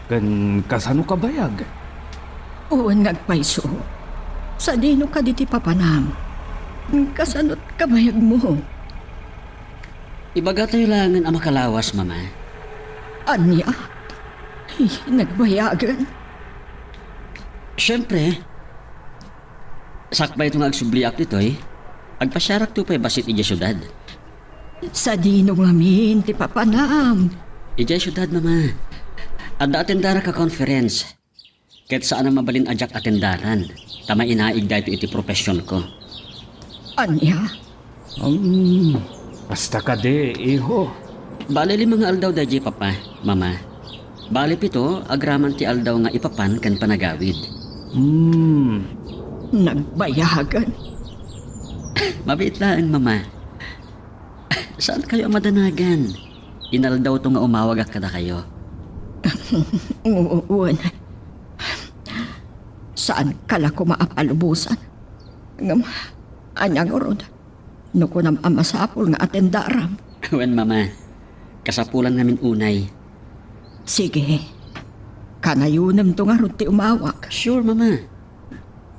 Ken kasano kabayag? Wen nga agpayso. Sadino kadi ti papanam? Kasano't kabayagmo? Ibagatayo laengen a makalawas, Mama. Ania? Ay, nagbayagen. Siempre, sakbayto nga agsubliak ditoy, agpasiarakto pay bassit idiay siudad. Sadino ngamin ti papanam? Idiay siudad, Mama. Adda atendarak a conference. Ket saan a mabalin a diak atendaran, ta mainaig daytoy iti professionko. Ania? Um, kasta kadi, iho. Bale, lima nga aldaw daydiay, Papa, Mama. Bale, pito, agraman ti aldaw nga ipapan ken panagawid. Hmm. Nagbayagan. Mabiit laeng, Mama. Saankayo a madanagan? Inaldawto nga umawagak kadakayo. Wen, saanka la koma a palubosan. Ngem, ania ngarud? No kunam a masapul nga atendaram. Wen, Mama. Kasapulan ngamin unay. Sige. Kanayonemto ngarud ti umawag. Sure, Mama.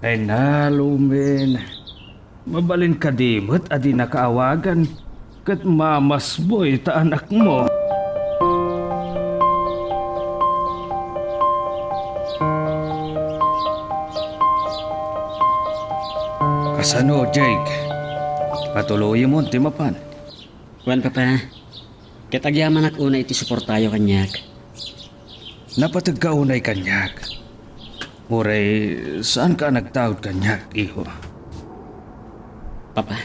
Ay na, Lumen. Mabalin kadi met a dinaka awagan ket mamasboy ta anakmo. Kasano, Jake? Patuloyemon ti mapan? Wen, Papa. Ket agyamanak unay iti suportayo kaniak. Napategka unay kaniak. Uray saanka a nagtaud kaniak, iho. Papa?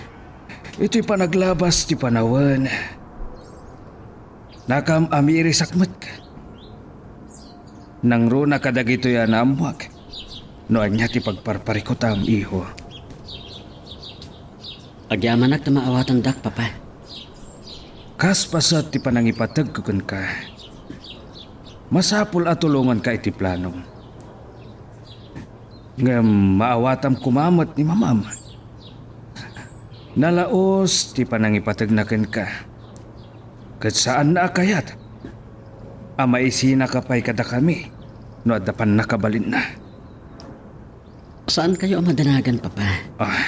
Iti panaglabas ti panawen, nakam-amirisak met. Nangruna kadagitoy a naammoak no ania ti pagparparikutam, iho. Agyamanak ta maawatandak, Papa. Kas paset ti panangipategko kenka, masapul a tulonganka iti planom. Ngem maawatam koma met ni Mamam. Nalaus ti panangipategna kenka, ket saanna a kayat a maisinaka pay kadakami no adda pannakabalinna. Saankayo a madanagan, Papa. Ah.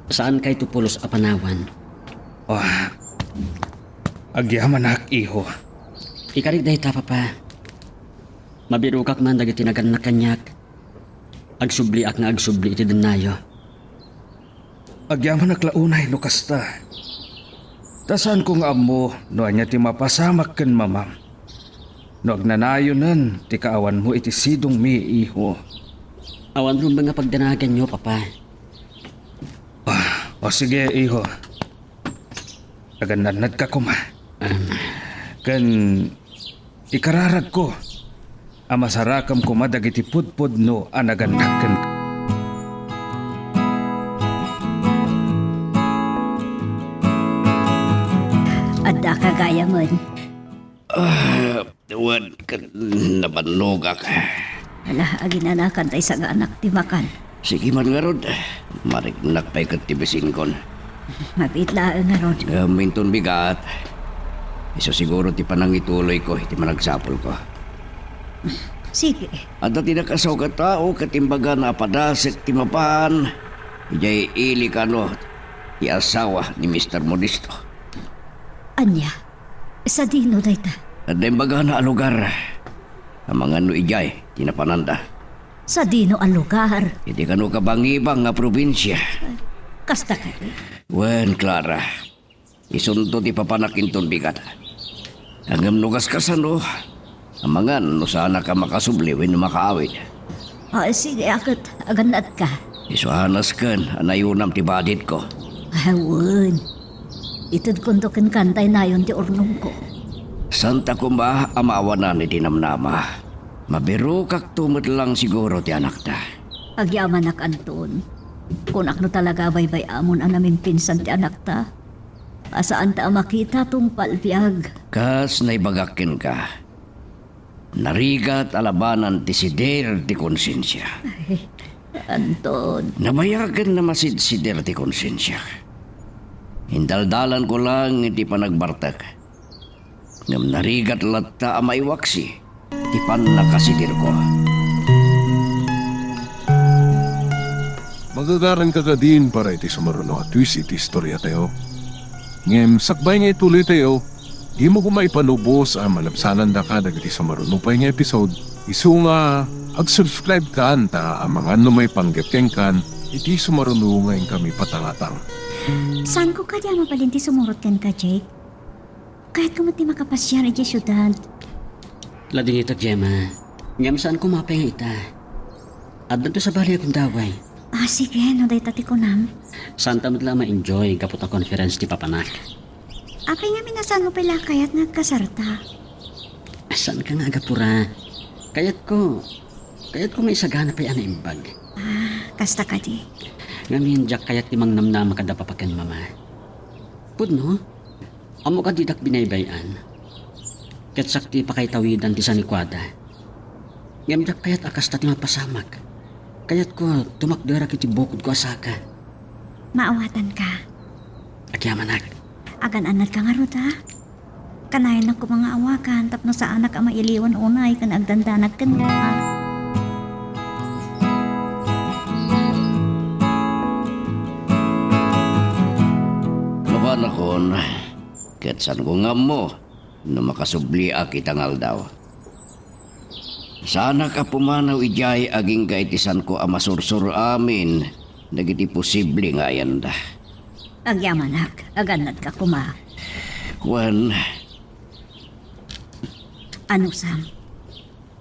Saankayto pulos a panawan. Ah. Agyamanak, iho. Ikarik dayta, Papa. Mabirokak man dagiti nagannak kaniak. Agsubliak nga agsubli iti dennayo. Agyamanak la unay no kasta. Ta saanko nga ammo no ania ti mapasamak ken Mamam no agnanayonen ti kaawanmo iti sidongmi, iho. Awan rumbeng a pagdanaganyo, Papa. Ah, o sige, iho. Agannadnadka koma. Em. Ken ikararagko a masarakem koma dagiti pudpudno a nagannak kenka. Addaka gayamen. Ah, wen, ket nabannogak. Ala, aginanakan ta isaganak ti makan. Sige man ngarud, mariknak pay ket ti bisinkon. Mabiit laeng ngarud. Ngem inton bigat, isu siguro ti panangituloyko iti managsapulko. Sige. Adda ti nakasaok a tao ket imbagana a padasek ti mapan idiay Ilicano, ti asawa ni Mister Modesto. Ania? Sadino dayta? Adda imbagana a lugar. Amangan no idiay ti napananda. Sadino a lugar? Iti kano kabangibang nga probinsia. Kasta kadi? Wen, Clara. Isunto ti papanak inton bigat. Ngem no kaskasano, amangan no saanak a makasubli wenno makaawid. Ah, sige, a ket agannadka. Isu a nasken a nayonam ti baditko. Ah, wen. Itedkonto kenka tay nayon ti urnongko. Saanta koma a maawanan iti namnama. Mabirokakto met lang siguro ti anakta. Agyamanak, Anton. Kunak no talaga a baybay-amon a namimpinsan ti anakta, a saanta a makita tungpal biag. Kas naibagak kenka, narigat a labanan ti sider ti konsensia. Ay, Anton. Nabayagen a masidsider ti konsensia. Indaldalanko lang iti panagbartek. Ngem narigat latta a maiwaksi ti pannakasiderko. Magagaranka kadin para iti sumaruno a twist iti istoriatayo. Ngem sakbay nga ituloytayo, dimo koma ipanubos a malabsanandaka dagiti sumaruno pay nga episode. Isu nga ag-subscribe kan ta amangan no maipanggep kenkan iti sumaruno nga inkami patangatang. Saanko kadi a mabalin ti sumurot kenka, Jake? Kayatko met ti makapasiar idiay siudad. Ladingitek, Gemma. Ngem saan koma pay nga ita. Addanto sabali a gundaway. Ah, sige, no dayta ti kunam. Saanta met la a ma-enjoy gapu ta conference ti papanak. Apay ngamin a saanmo pay la a kayat nga agkasarta? Saanka nga agapura. Kayatko, kayatko nga isagana pay a naimbag. Ah, kasta kadi. Ngamin, diak kayat ti mangnamnama kada papa ken mama. Pudno? Ammok a didak binaybay-an. Ket sakto ti pakaitawidan ti sanikuada. Ngem diak kayat a kasta ti mapasamak. Kayatko, tumakderak iti bukodko a saka. Maawatanka. Agyamanak. Agan-annadka ngarud, a? Kanayon koma nga awakan tapno saanak a mailiwan unay ken agdandanag kenka. Mapanakon, ket saanko nga ammo no makasubliak ita nga aldaw. Saanak a pumanaw idiay agingga iti saanko a masursuro amin dagiti posible nga ayanda. Agyamanak, agannadka koma. Wen. Ano, Sam?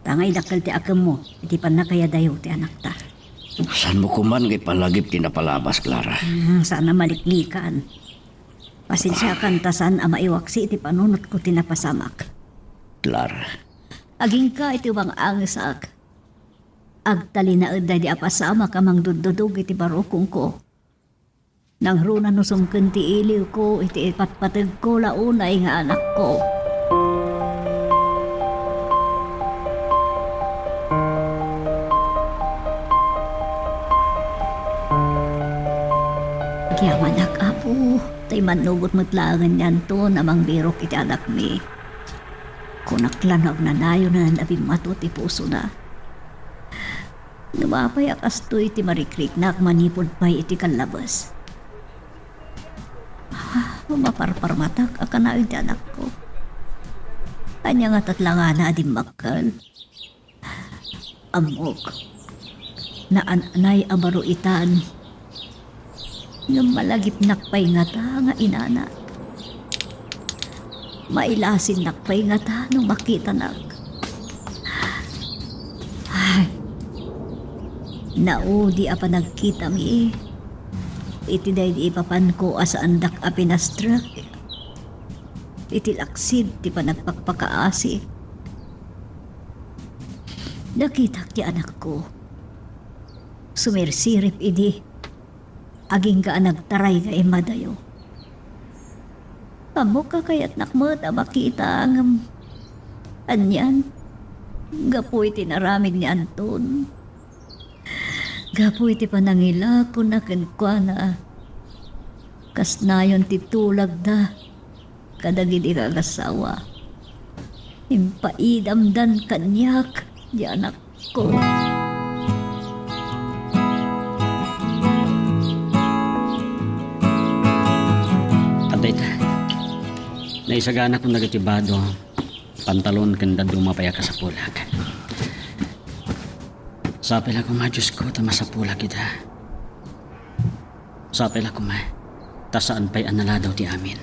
Ta nga idakkel ti akemmo iti pannakayadayo ti anakta. Saanmo koman nga ipalagip ti napalabas, Clara? Hmm, saan a maliklikan. Pasensiakan ta saan a maiwaksi iti panunotko ti napasamak. Clara. Agingga iti umang-angesak. Agtalinaed daydi a pasamak a mangduddudog iti barukongko. Nangruna no sumken ti iliwko iti ipatpategko la unay nga anakko. Agyamanak, Apo, tay mannugot met laengen ni Anton a mangbirok iti anakmi. Kunak la no agnanayonen a bimmato ti pusona. Ngem apay a kastoy ti marikriknak manipud pay iti kallabes? Ah, maparparmatak a kanayon ti anakko. Ania nga tatlangana a dimmakkel? Ammok, naan-anay a baro itan. Ngem malagipnak pay ngata nga inana. Mailasinnak pay ngata no makitanak. Ay, naudi a panagkitami iti daydi ipapanko a saandak a pinastrek iti laksid ti panagpakpakaasi. Nakitak ti anakko. Sumirsirip idi. Agingga a nagtaray nga immadayo. Ammok a kayatnak met a makita, ngem anian? Gapu iti naramid ni Anton. Gapu iti panangilakona kenkuana. Kas nayon ti tulagda kadagidi nga agassawa. Impaidamdan kaniak ti anakko. Adda ita. Naisaganakan dagiti bado, pantalon ken dadduma pay a kasapulak. Sapay la koma, Diosko, ta masapulak ita. Sapay la koma, ta saan pay a naladaw ti amin.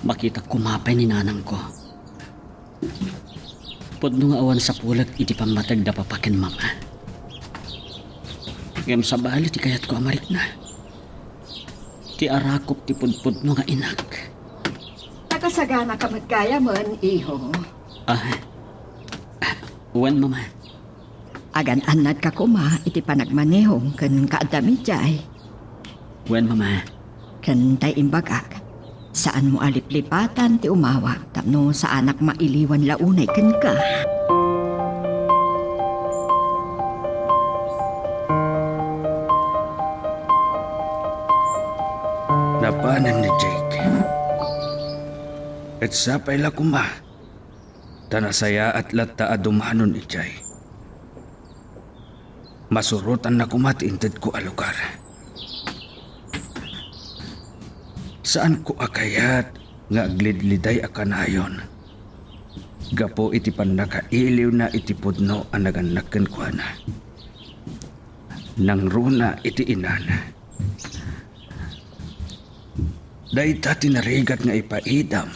Makitak koma pay ni nanangko. Pudno nga awan sapulek iti pammateg da papa ken mama. Ngem sabali ti kayatko a marikna. Ti arakop ti pudpudno nga inak. Nakasagana ka met gayamen, iho. Ah, Wen, Mama. Agan-annadka koma iti panagmanehom ken kaaddam idiay. Wen, Mama. Ken tay imbagak, saanmo a liplipatan ti umawag tapno saanak mailiwan la unay kenka. Napanen ni Jake. Ket sapay la koma, ta nasayaat latta a dumanon idiay. Masurotanna koma ti intedko a lugar. Saanko a kayat nga aglidliday a kanayon gapu iti pannakailiwna iti pudno a nagannak kenkuana. Nangruna iti inana. Dayta ti narigat nga ipaidam,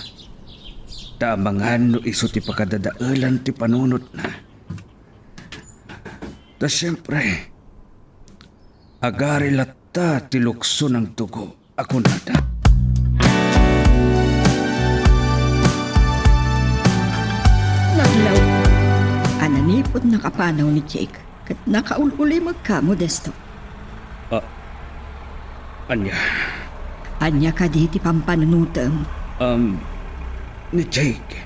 ta amangan no isu ti pakadadaelan ti panunotna. Ta siempre, agari latta ti lukso nang dugo a kunada. Naglaw a nanipud nakapanaw ni Jake ket nakaul-ulimegka, Modesto. Ah, ania? Ania kadi ti pampanunotem? Um, ni Jake.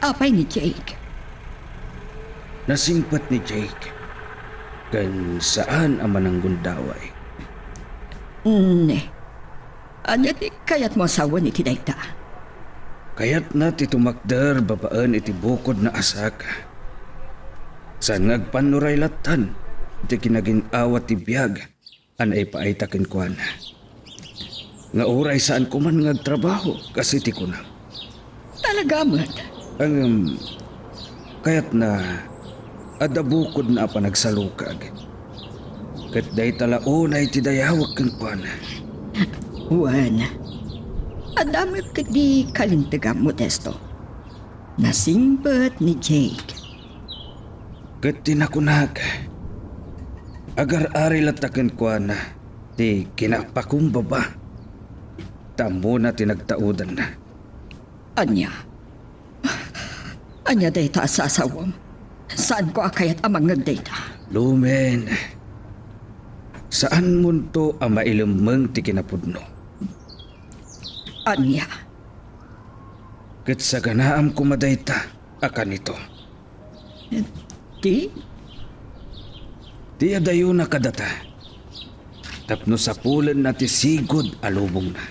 Apay ni Jake? Nasingpet ni Jake, ken saan a mananggundaway. Ne, ania ti kayatmo a sawen iti dayta? Kayatna ti tumakder babaen iti bukodna a saka. Saan nga agpannuray lattan ti kinagin-awa ti biag a naipaayta kenkuana, nga uray saanko man nga agtrabaho, kas iti kunam. Talaga met? Ngem, kayatna, adda bukodna a panagsalukag. Ket dayta la unay ti dayawek kenkuana. Wen, adda met ketdi kalintegam, Modesto. Nasingpet ni Jake. Ket ti nakunak, agar-ari latta kenkuana ti kinapakumbaba, ta ammona ti nagtaudanna. Ania? Ania dayta a sasawem? Saanko a kayat a mangngeg dayta. Lumen, saanmonto a mailemmeng ti kinapudno. Ania? Ket saganaam koma dayta a kanito. Ti? Ti adayona kadata, tapno sapulenna ti sigud a lubongna.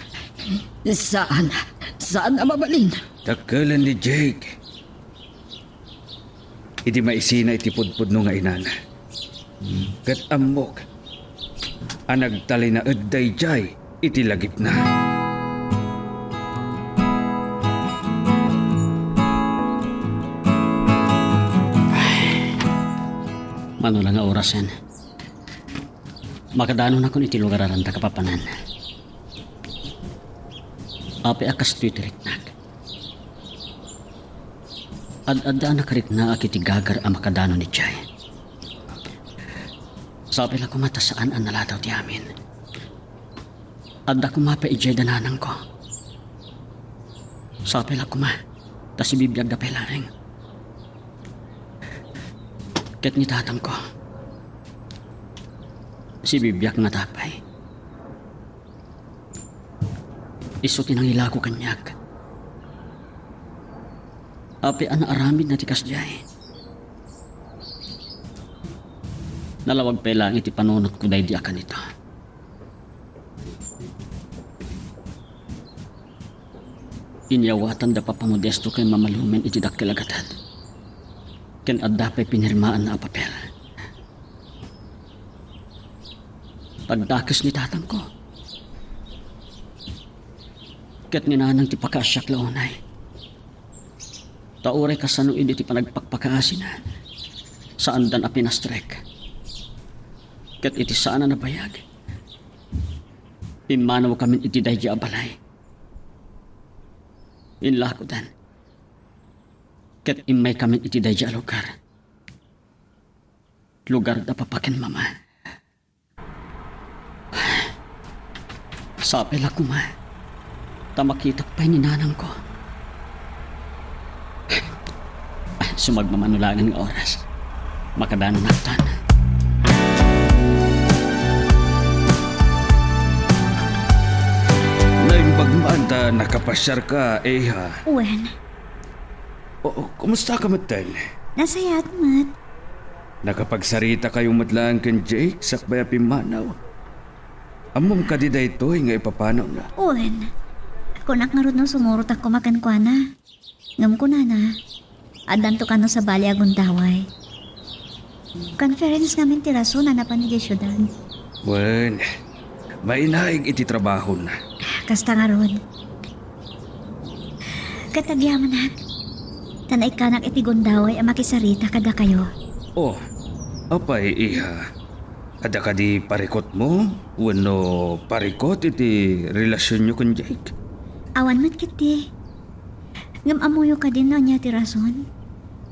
Saan, saan a mabalin. Dakkelen ni Jake. Idi maisina iti pudpudno nga inana. Ket ammok a nagtalinaed daydiay iti lagipna. Mano la nga orasen, makadanonakon iti lugaran ta kapapanan. Apay a kastoy ti riknak? Ad-adda a nakariknaak iti gagar a makadanon idiay. Sapay la koma ta saan a naladaw ti amin. Adda koma pay idiay da nanangko. Sapay la koma ta sibibiagda pay laeng. Ket ni tatangko, sibibiag ngata pay. Isu ti nangilako kaniak. Apay a naaramidna ti kasdiay? Nalawag pay laeng iti panunotko daydi a kanito. Inyawatan da Papa Modesto ken Mama Lumen iti dakkel a gatad. Ken adda pay pinirmaanna a papel. Pagdakes ni tatangko. Ket ni nanang ti pakaasiak la unay. Ta uray kasano idi ti panagpakpakaasina, saandan a pinastrek. Ket iti saan a nabayag, immanawkamin iti daydi a balay. Inlakodan. Ket immaykamin iti daydi a lugar. Lugar da Papa ken Mama. Sapay la koma ta makitak pay ni nanangko. Sumagmamano laeng nga oras. Makadanonakton. Naimbag man ta nakapasiarka, iha. Wen. O, kumusta ka metten? Nasayaat met. Nakapagsarita kayo met laeng ken Jake sakbay a pimmanaw? Ammom kadi daytoy nga ipapanawna? Wen. Kunak ngarud no sumurotak koma kenkuana. Ngem kunana, addanto kano sabali a gundaway. Conference ngamin ti rason a napan idiay siudad. Wen, mainaig iti trabahona. Kasta ngarud. Ket agyamanak, ta naikkanak iti gundaway a makisarita kadakayo. Oh, apay, iha? Adda kadi parikutmo wenno parikut iti relasionyo ken Jake? Awan met ketdi. Ngem ammoyo kadi no ania ti rason?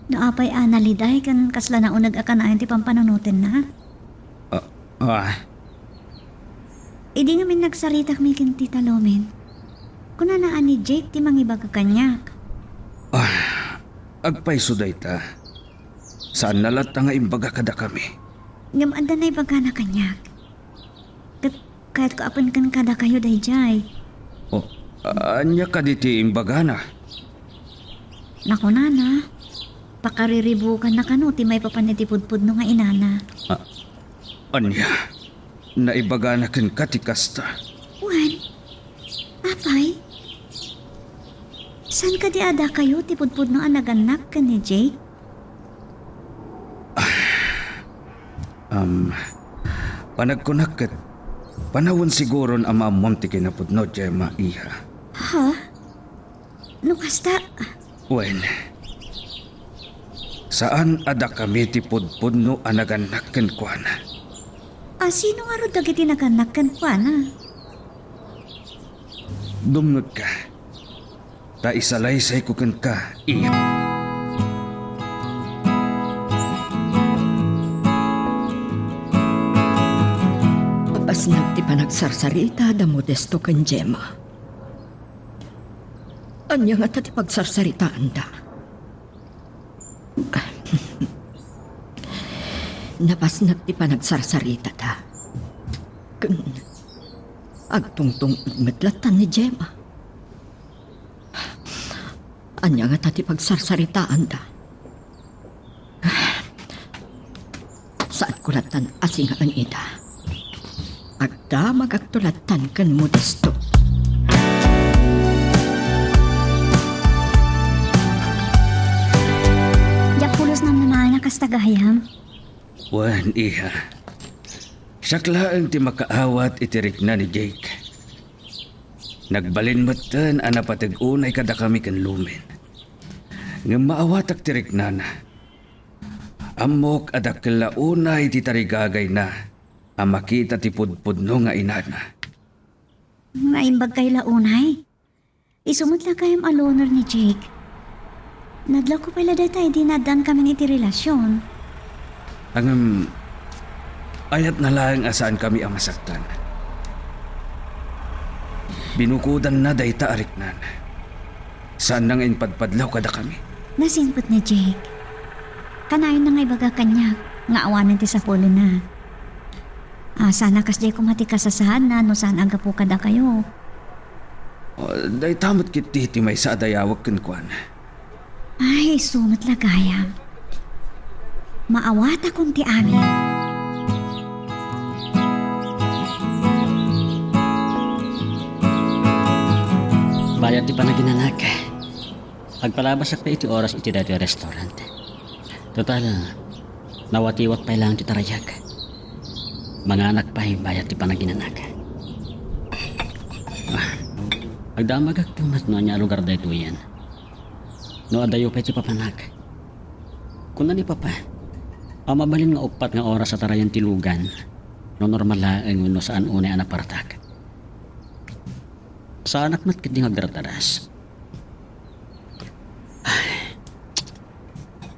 No apay a naliday ken kasla nauneg a kanayon ti pampanunotenna? Ah, ah. Idi ngamin nagsaritakmi ken Tita Lumen, kunana a ni Jake ti mangibaga kaniak. Ah, agpayso dayta. Saanna latta nga imbaga kadakami. Ngem adda naibagana kaniak. Ket kayatko a pen ken kadakayo daydiay. Oh, ania kadi ti imbagana? Nakunana, pakariribukanna kano ti maipapan iti pudpudno nga inana. Ah, ania? Naibagana kenka ti kasta? Wen, apay? Saan kadi a dakayo ti pudpudno a nagannak ken ni Jake? Ah, um, panagkunak ket panawen siguron a maammom ti kinapudno, Gemma, iha. Ha? No kasta? Wen, saan a dakami ti pudpudno a nagannak kenkuana. A sino ngarud dagiti nagannak kenkuana? Dumngegka. Ta isalaysayko kenka, iya. Napasnek ti panagsarsarita da Modesto ken Gemma. Ania ngata ti pagsarsaritaanda? Napasnek ti panagsarsaritada. Ken agtungtungpal met latta ni Gemma. Ania ngata ti pagsarsaritaanda? Saanko lattan a singaen ida. Agdamagakto lattan ken Modesto. Diak pulos namnamaen a kasta gayam. Wen, iha. Siak laeng ti makaawat iti rikna ni Jake. Nagbalin metten a napateg unay kadakami ken Lumen. Ngem maawatak ti riknana. Ammok a dakkel la unay ti tarigagayna a makita ti pudpudno nga inana. Naimbagkay la unay? Isu met la gayam a loner ni Jake. Nadlawko pay la dayta idi naaddaankamin iti relasion. Ngem, ayatna laeng a saankami a masaktan. Binukodanna dayta a riknana. Saanna nga impadpadlaw kadakami. Nasingpet ni Jake. Kanayonna nga ibaga kaniak nga awanen ti sapulenna. A, saan a kasdiay koma ti kasasaadna no saan a gapu kadakayo. O, dayta met ketdi ti maysa a dayawek kenkuana. Ay, isu met la gayam. Maawatakon ti amin. Bayat ti panaginanak. Agpalabasak pay iti oras iti daytoy a restaurant. Total, nawatiwat pay laeng ti tarayag. Manganak pay bayat ti panaginanak. Ah, agdamagakto met no ania a lugar daytoyen. No adayo pay ti papanak. Kuna ni Papa, a mabalin nga uppat nga oras a tarayan ti lugan, no normal laeng wenno saan unay a napartak. Saanak met ketdi nga agdardaras. Ay.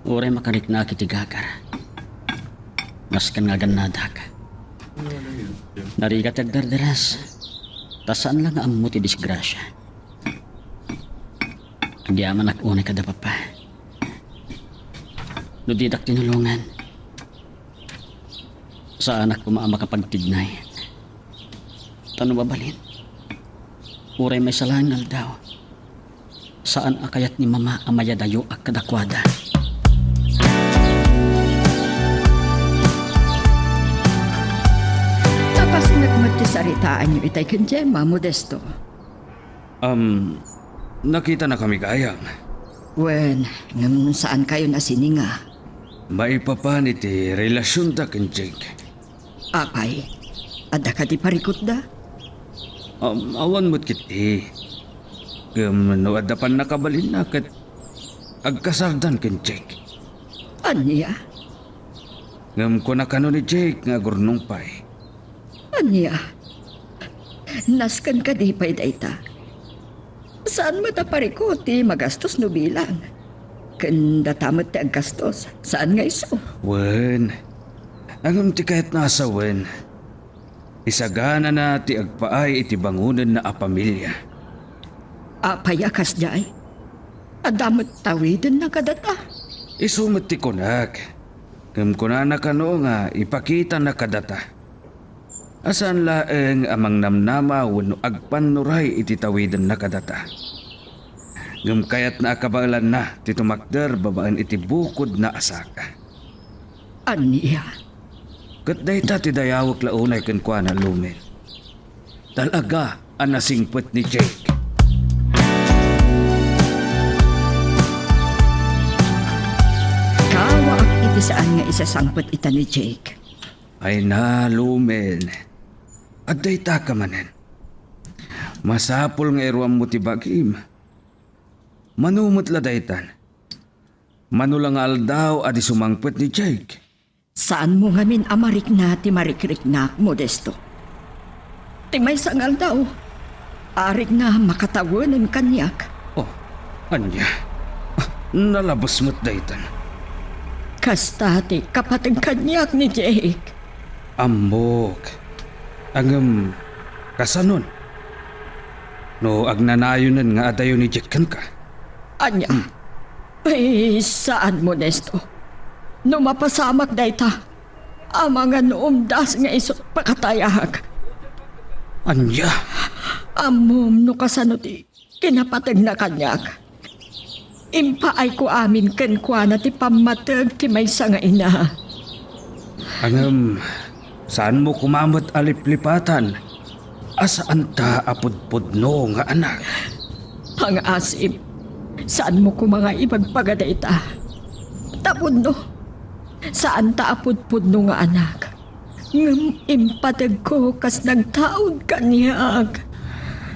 Uray makariknaak iti gagar. Masken nga agannadak. Narigat ti agdardaras. Ta saan la nga ammo ti disgrasia. Agyamanak unay kada Papa. No didak tinulongan, saanak koma a makapagtignay. Ta no mabalin, uray maysa laeng nga aldaw, saan a kayat ni Mama a mayadayoak kadakuada. Napasnek met ti saritaanyo itay ken Gemma, Modesto. Am, nakitanakami gayam. Wen, ngem saankayon a sininga. Maipapan iti relasionda ken Jake. Apay, adda kadi parikutda? Am, awan met ketdi. Ngem no adda pannakabalinna ket agkasardan ken Jake. Ania? Ngem kuna kano ni Jake nga agurnong pay. Ania? Nasken kadi pay dayta? Saan met a parikut ti magastos no bilang. Ken data met ti aggastos, saan nga isu? Wen, ngem ti kayatna a sawen, isaganana ti agpaay iti bangonenna a pamilia. Apay a kasdiay? Adda met tawidenna kadata? Isu met ti kunak. Ngem kunana kano nga ipakitana kadata. A saan laeng a mangnamnama wenno agpannuray iti tawidenna kadata. Ngem kayatna a kabaelanna ti tumakder babaen iti bukodna a saka. Ania? Ket dayta ti dayawek la unay kenkuana, Lumen. Talaga a nasingpet ni Jake. Kawaak iti saan nga isasangpet ita ni Jake. Ay na, Lumen. Adda ita ka manen. Masapul nga iruammo ti bagim. Mano met la daytan? Mano la nga aldaw a di sumangpet ni Jake? Saanmo ngamin a marikna ti marikriknak, Modesto. Ti maysa nga aldaw, arikna makatawen kaniak. Oh, ania? Ah, nalabes met daytan. Kasta ti kapateg kaniak ni Jake. Ammok. Ngem, kasanon? No agnanayonen nga adayo ni Jake kenka? Ania? Hmm. Ay, saan, Modesto. No mapasamak dayta, amangan no umdas nga isu pakatayak. Ania? Ammom no kasano ti kinapategna kaniak. Impaayko amin kenkuana ti pammateg ti maysa nga ina. Ngem, saanmo koma met a liplipatan a saanta a pudpudno nga anak? Pangaasim, saanmo koma nga ibagbaga dayta. Ta pudno, saanta a pudpudno nga anak. Ngem impategko kas nagtaud kaniak.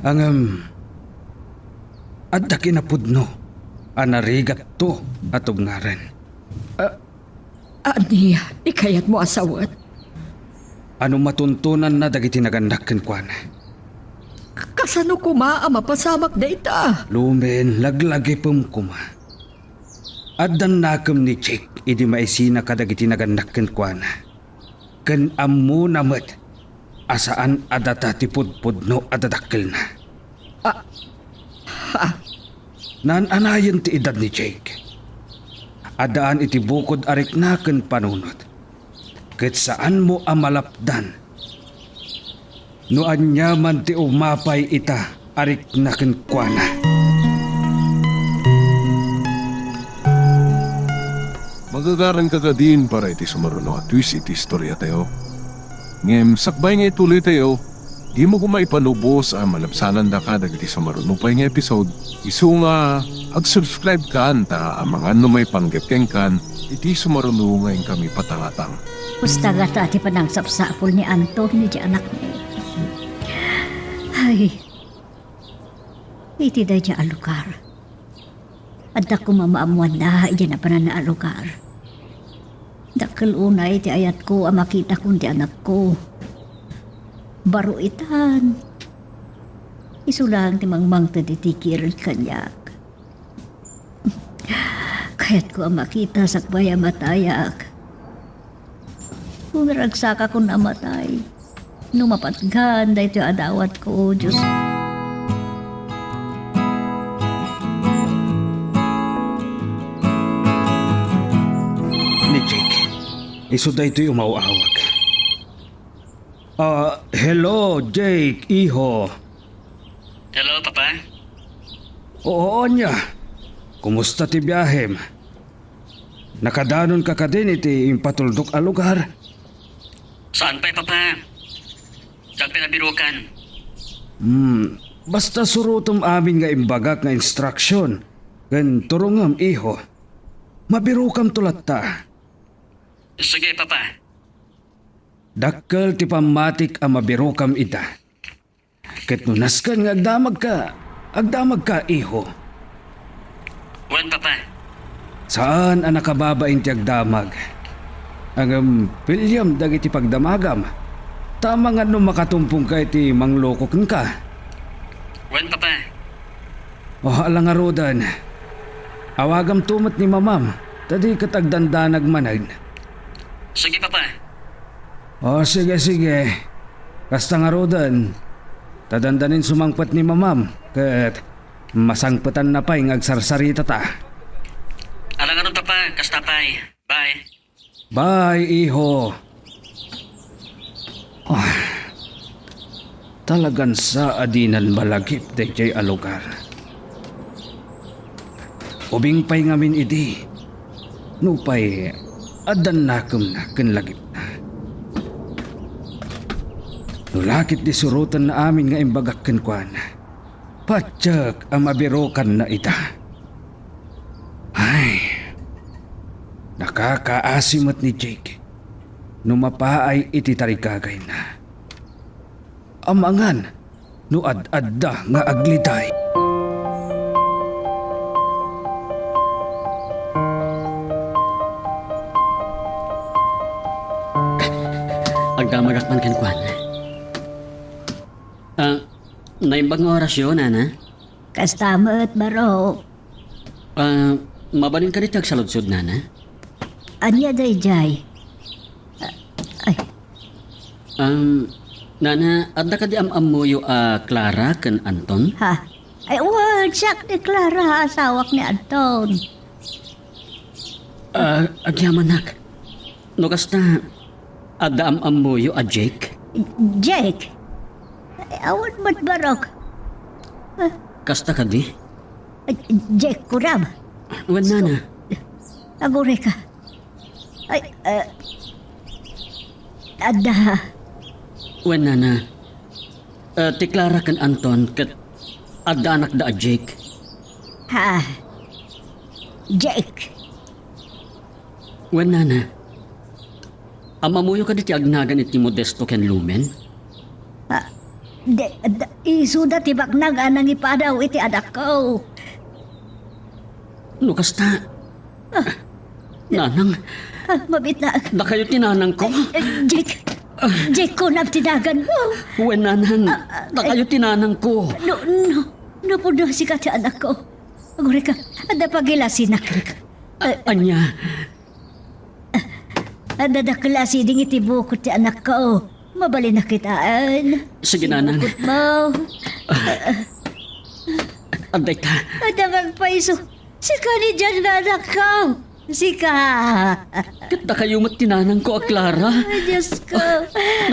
Ngem, adda kinapudno a narigatto a tubngaren. A-, ania ti kayatmo a sawen? Ano matuntonanna dagiti nagannak kenkuana? Kasano koma a mapasamak dayta? Lumen, laglagipem koma. Addan nakem ni Jake idi maisina kadagiti nagannak kenkuana. Ken ammona met a saan a data ti pudpudno a dadakkelna. A-, ha? Naan-anayen ti edad ni Jake. Addaan iti bukod a rikna ken panunot. Ket saanmo a malapdan no aniaman ti umapay ita a rikna kenkuana. Magagaranka kadin para iti sumaruno a twist iti istoriatayo. Ngem sakbay nga ituloytayo, dimo koma ipanubos a malabsanandaka dagiti sumaruno pay nga episode. Isu nga, ag-subscribe kan ta amangan no maipanggep kenkan iti sumaruno nga inkami patangatang. Kasta gata ti panangsapsapul ni Anton iti anakmi. Ay, iti daydiay a lugar. Adda koma maammoanna iti napananna a lugar. Dakkel unay ti ayatko a makitakon ti anakko. Baro itan, isu laeng ti mangmangted iti kired kaniak. Kayatko a makita sakbay a matayak. Umiragsakakon a matay no mapatgan daytoy a dawatko, Dios. Isu daytoy umaw-awag. Ah, hello, Jake, iho. Hello, Papa. Oo, ania. Kumusta ti biahem? Nakadanonka kadin iti impatuldok a lugar? Saan pay, Papa. Diak pay nabirukan. Hmm, basta surotem amin nga imbagak nga instruksion ken turongem, iho. Mabirukamto latta. Sige, Papa. Dakkel ti pammatik a mabirokam ita. Ket no nasken nga agdamagka, agdamagka, iho. Wen, Papa. Saan a nakababain ti agdamag. Ngem piliam dagiti pagdamagam. Ta amangan no makatumpongka iti mangloko kenka. Wen, Papa. O, ala ngaruden. Awagamto met ni Mamam, ta di ket agdandanag manen. Sige, Papa. O, sige, sige. Kasta ngaruden. Ta dandanin sumangpet ni Mamam, ket masangpetanna pay nga agsarsaritata. Ala ngarud, Papa. Kasta pay. Bye. Bye, iho. Ah, talagan sa a dinan malagip daydiay a lugar. Ubing pay ngamin idi, nupay addan nakemna ken lagipna. No la ket di surotenna amin nga imbagak kenkuana, patiek a mabirokanna ita. Ay, nakakaasi met ni Jake no mapaay iti tarigagayna. Amangan no ad-adda nga agliday. Agdamagak man kenkuana. Ah, naimbag nga orasyo, nana? Kasta met, baro. Ah, mabalin kadi ti agsaludsod, nana? Ania daydiay? Ah, ay. Um, nana, adda kadi am-ammoyo a Clara ken Anton? Ha? Ay, wen, siak ni Clara, asawak ni Anton. Ah, agyamanak. No kasta, adda am-ammoyo a Jake? Jake? Ay, awan met, barok. Ah. Kasta kadi? Ay, Jake, kunam. Wen, nana. Agurayka. Ay, ah, adda. Wen, nana. Ah, ti Clara ken Anton ket adda anakda a Jake. Ha? Jake? Wen, nana. Am-ammoyo kadi ti agnagan iti Modesto ken Lumen? Ah, de, da, isuda ti baknang a nangipadaw iti anakko. No kasta, ah, nanang. Ah, mabitak. Dakayo ti nanangko. Eh, eh, Jake. Ah. Jake, kunam ti naganmo. Wen, nanang. Ah, ah, dakayo ti nanangko. No, no, no, pudno sika ti anakko. Agurayka, adda pagilasinak. Ah, ania? Adda dakkel a siding iti bukod ti anakko. Mabalin a kitaen. Sige, nanang. Bukod mo. Ah. Adda ita. Adda agpayso. Sika ni John nga anakko. Sika. Ket dakayo met ti nanangko a Clara. Ay, Diyos ko.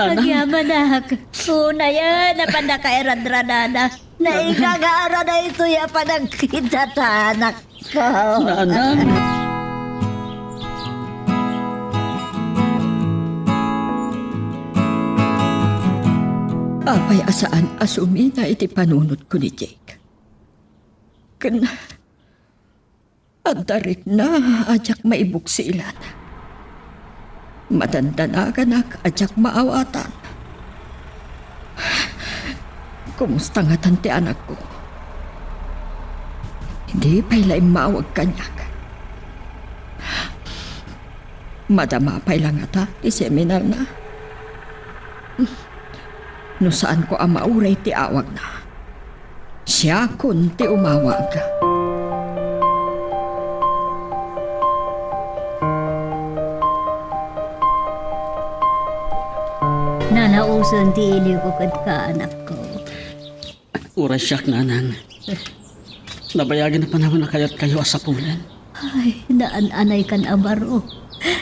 Nanang. Agyamanak. Unayen, apan nakairadradana. Naigagara daytoy a panagkita ta, anakko. Nanang. Apay a saan a sumina iti panunotko ni Jake? Ken adda rikna a diak maibuksilan. Madandanaganak a diak maawatan. Kumusta ngatan ti anakko? Di pay la immawag kaniak. Madama pay la ngata ti seminarna. No saanko a mauray ti awagna, siakon ti umawag. Nanausem ti iliwko kenka, anakko. Uray siak, nanang. Nabayagen a panawen a kayatkayo a sapulen. Ay, naan-anaykan a baro.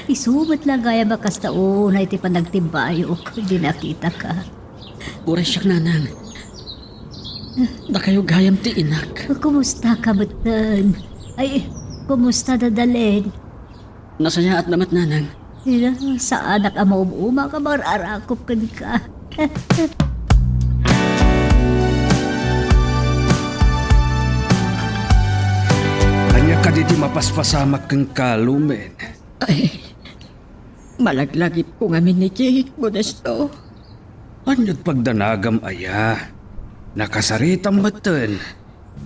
Isu met la gayam a kasta unay ti panagtimbayok idi nakitaka. Uray siak, nanang. Dakayo gayam ti inak. Kumusta ka metten? Ay, kumusta da Dalen? Nasayaat da met, nanang. Ina, saanak a maum-uma nga mararakop kenka. Ania kadi ti mapaspasamak kenka, Lumen? Ay, malaglagipko ngamin ni Jake, Modesto. Ania't pagdanagam aya? Nakasaritam metten.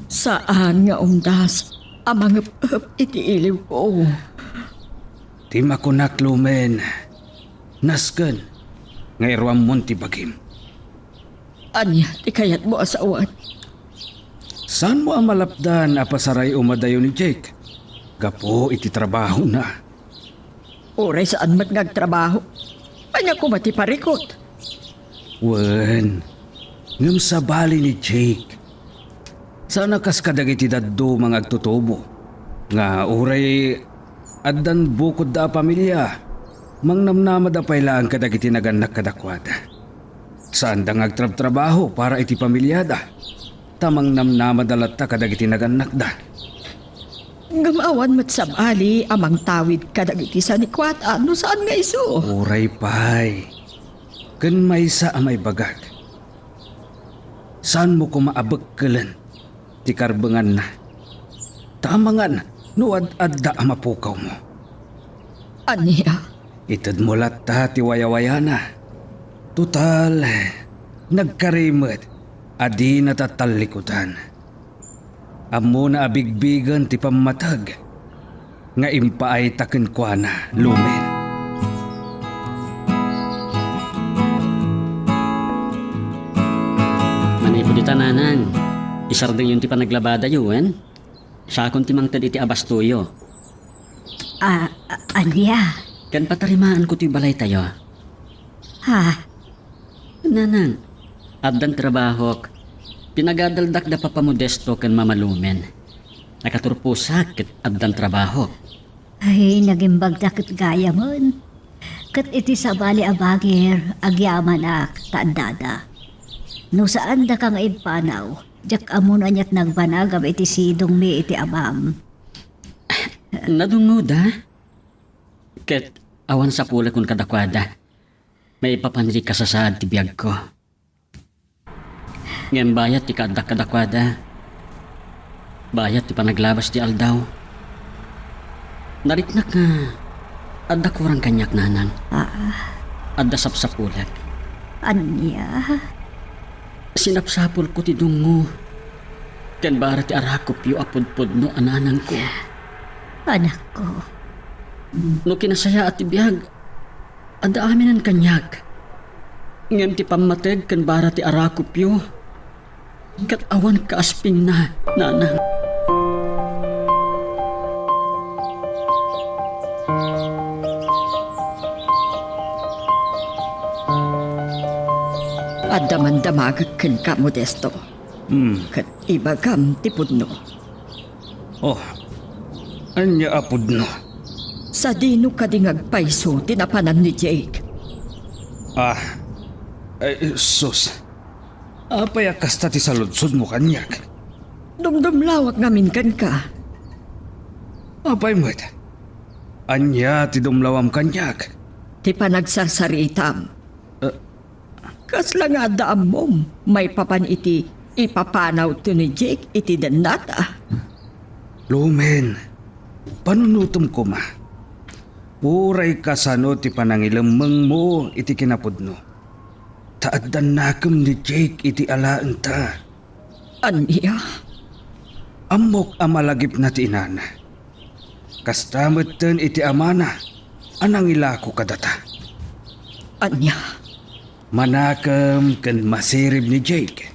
Saan nga umdas a mangep-ep iti iliwko. Ti makunak, Lumen, nasken nga iruammon ti bagim. Ania ti kayatmo a sawen? Saanmo a malapdan a pasaray-o madayo ni Jake gapu iti trabahona? Uray saan met nga agtrabaho, ania koma ti parikut? Wen, ngem sabali ni Jake. Saan a kas kadagiti dadduma nga agtutubo, nga uray addan bukodda a pamilia, mangnamnamada pay laeng kadagiti nagannak kadakuada. Saanda nga agtrabtrabaho para iti pamiliada, ta mangnamnamada latta kadagiti nagannakda. Ngem awan met sabali a mangtawid kadagiti sanikuata no saan nga isu. Uray pay. Ken maysa a maibagak, saanmo koma a bekkelen ti karbenganna. Ta amangan no ad-adda a mapukawmo. Ania? Itedmo latta ti wayawayana. Total, nagkari met a dina tatallikudan. Ammona a bigbigen ti pammateg nga impaayta kenkuana, Lumen. Manipud ita, nanang, isardengyon ti panaglabadayo, wen? Siakon ti mangted iti abastoyo. A-, a-, ania? Ken patarimaanko ti balaytayo. Ha? Nanang, addan trabahok. Pinagadaldak da Papa Modesto ken Mama Lumen. Nakaturposak ket addan trabahok. Ay, nagimbagda ket gayamen. Ket iti sabali a bagir, agyamanak ta addada. No saan daka nga impanaw, diak ammo no ania't nagbanagam iti sidongmi iti amam. Nadungngoda? Ket awan sapulakon kadakuada. Maipapan iti kasasaad ti biagko. Ngem bayat ti kaaddak kadakuada. Bayat ti panaglabas ti aldaw. Nariknak nga adda kurang kaniak, nanang. Ah. Adda sapsapulak. Ania? Sinapsapulko ti dungngo ken bara ti arakupyo a pudpudno a nanangko. Anakko. No kinasayaat ti biag, adda aminen kaniak. Ngem ti pammateg ken bara ti arakupyo, ket awan kaaspingna, nanang. Adda mandamagek kenka, Modesto. Hmm. Ket ibagam ti pudno. Oh, ania a pudno? Sadino kadi nga agpayso ti napanan ni Jake? Ah, ay, sus. Apay a kasta ti saludsodmo kaniak? Dumdumlawak ngamin kenka. Apay met? Ania ti dumlawam kaniak? Ti panagsarsaritam. Eh, Kasla nga adda ammom maipapan iti ipapanawto ni Jake iti dennata? Lumen, panunotem koma. Uray kasano ti panangilemmengmo iti kinapudno, ta addan nakem ni Jake iti alaenta. Ania? Ammok a malagipna ti inana. Kasta metten iti amana a nangilako kadata. Ania? Manakem ken masirib ni Jake.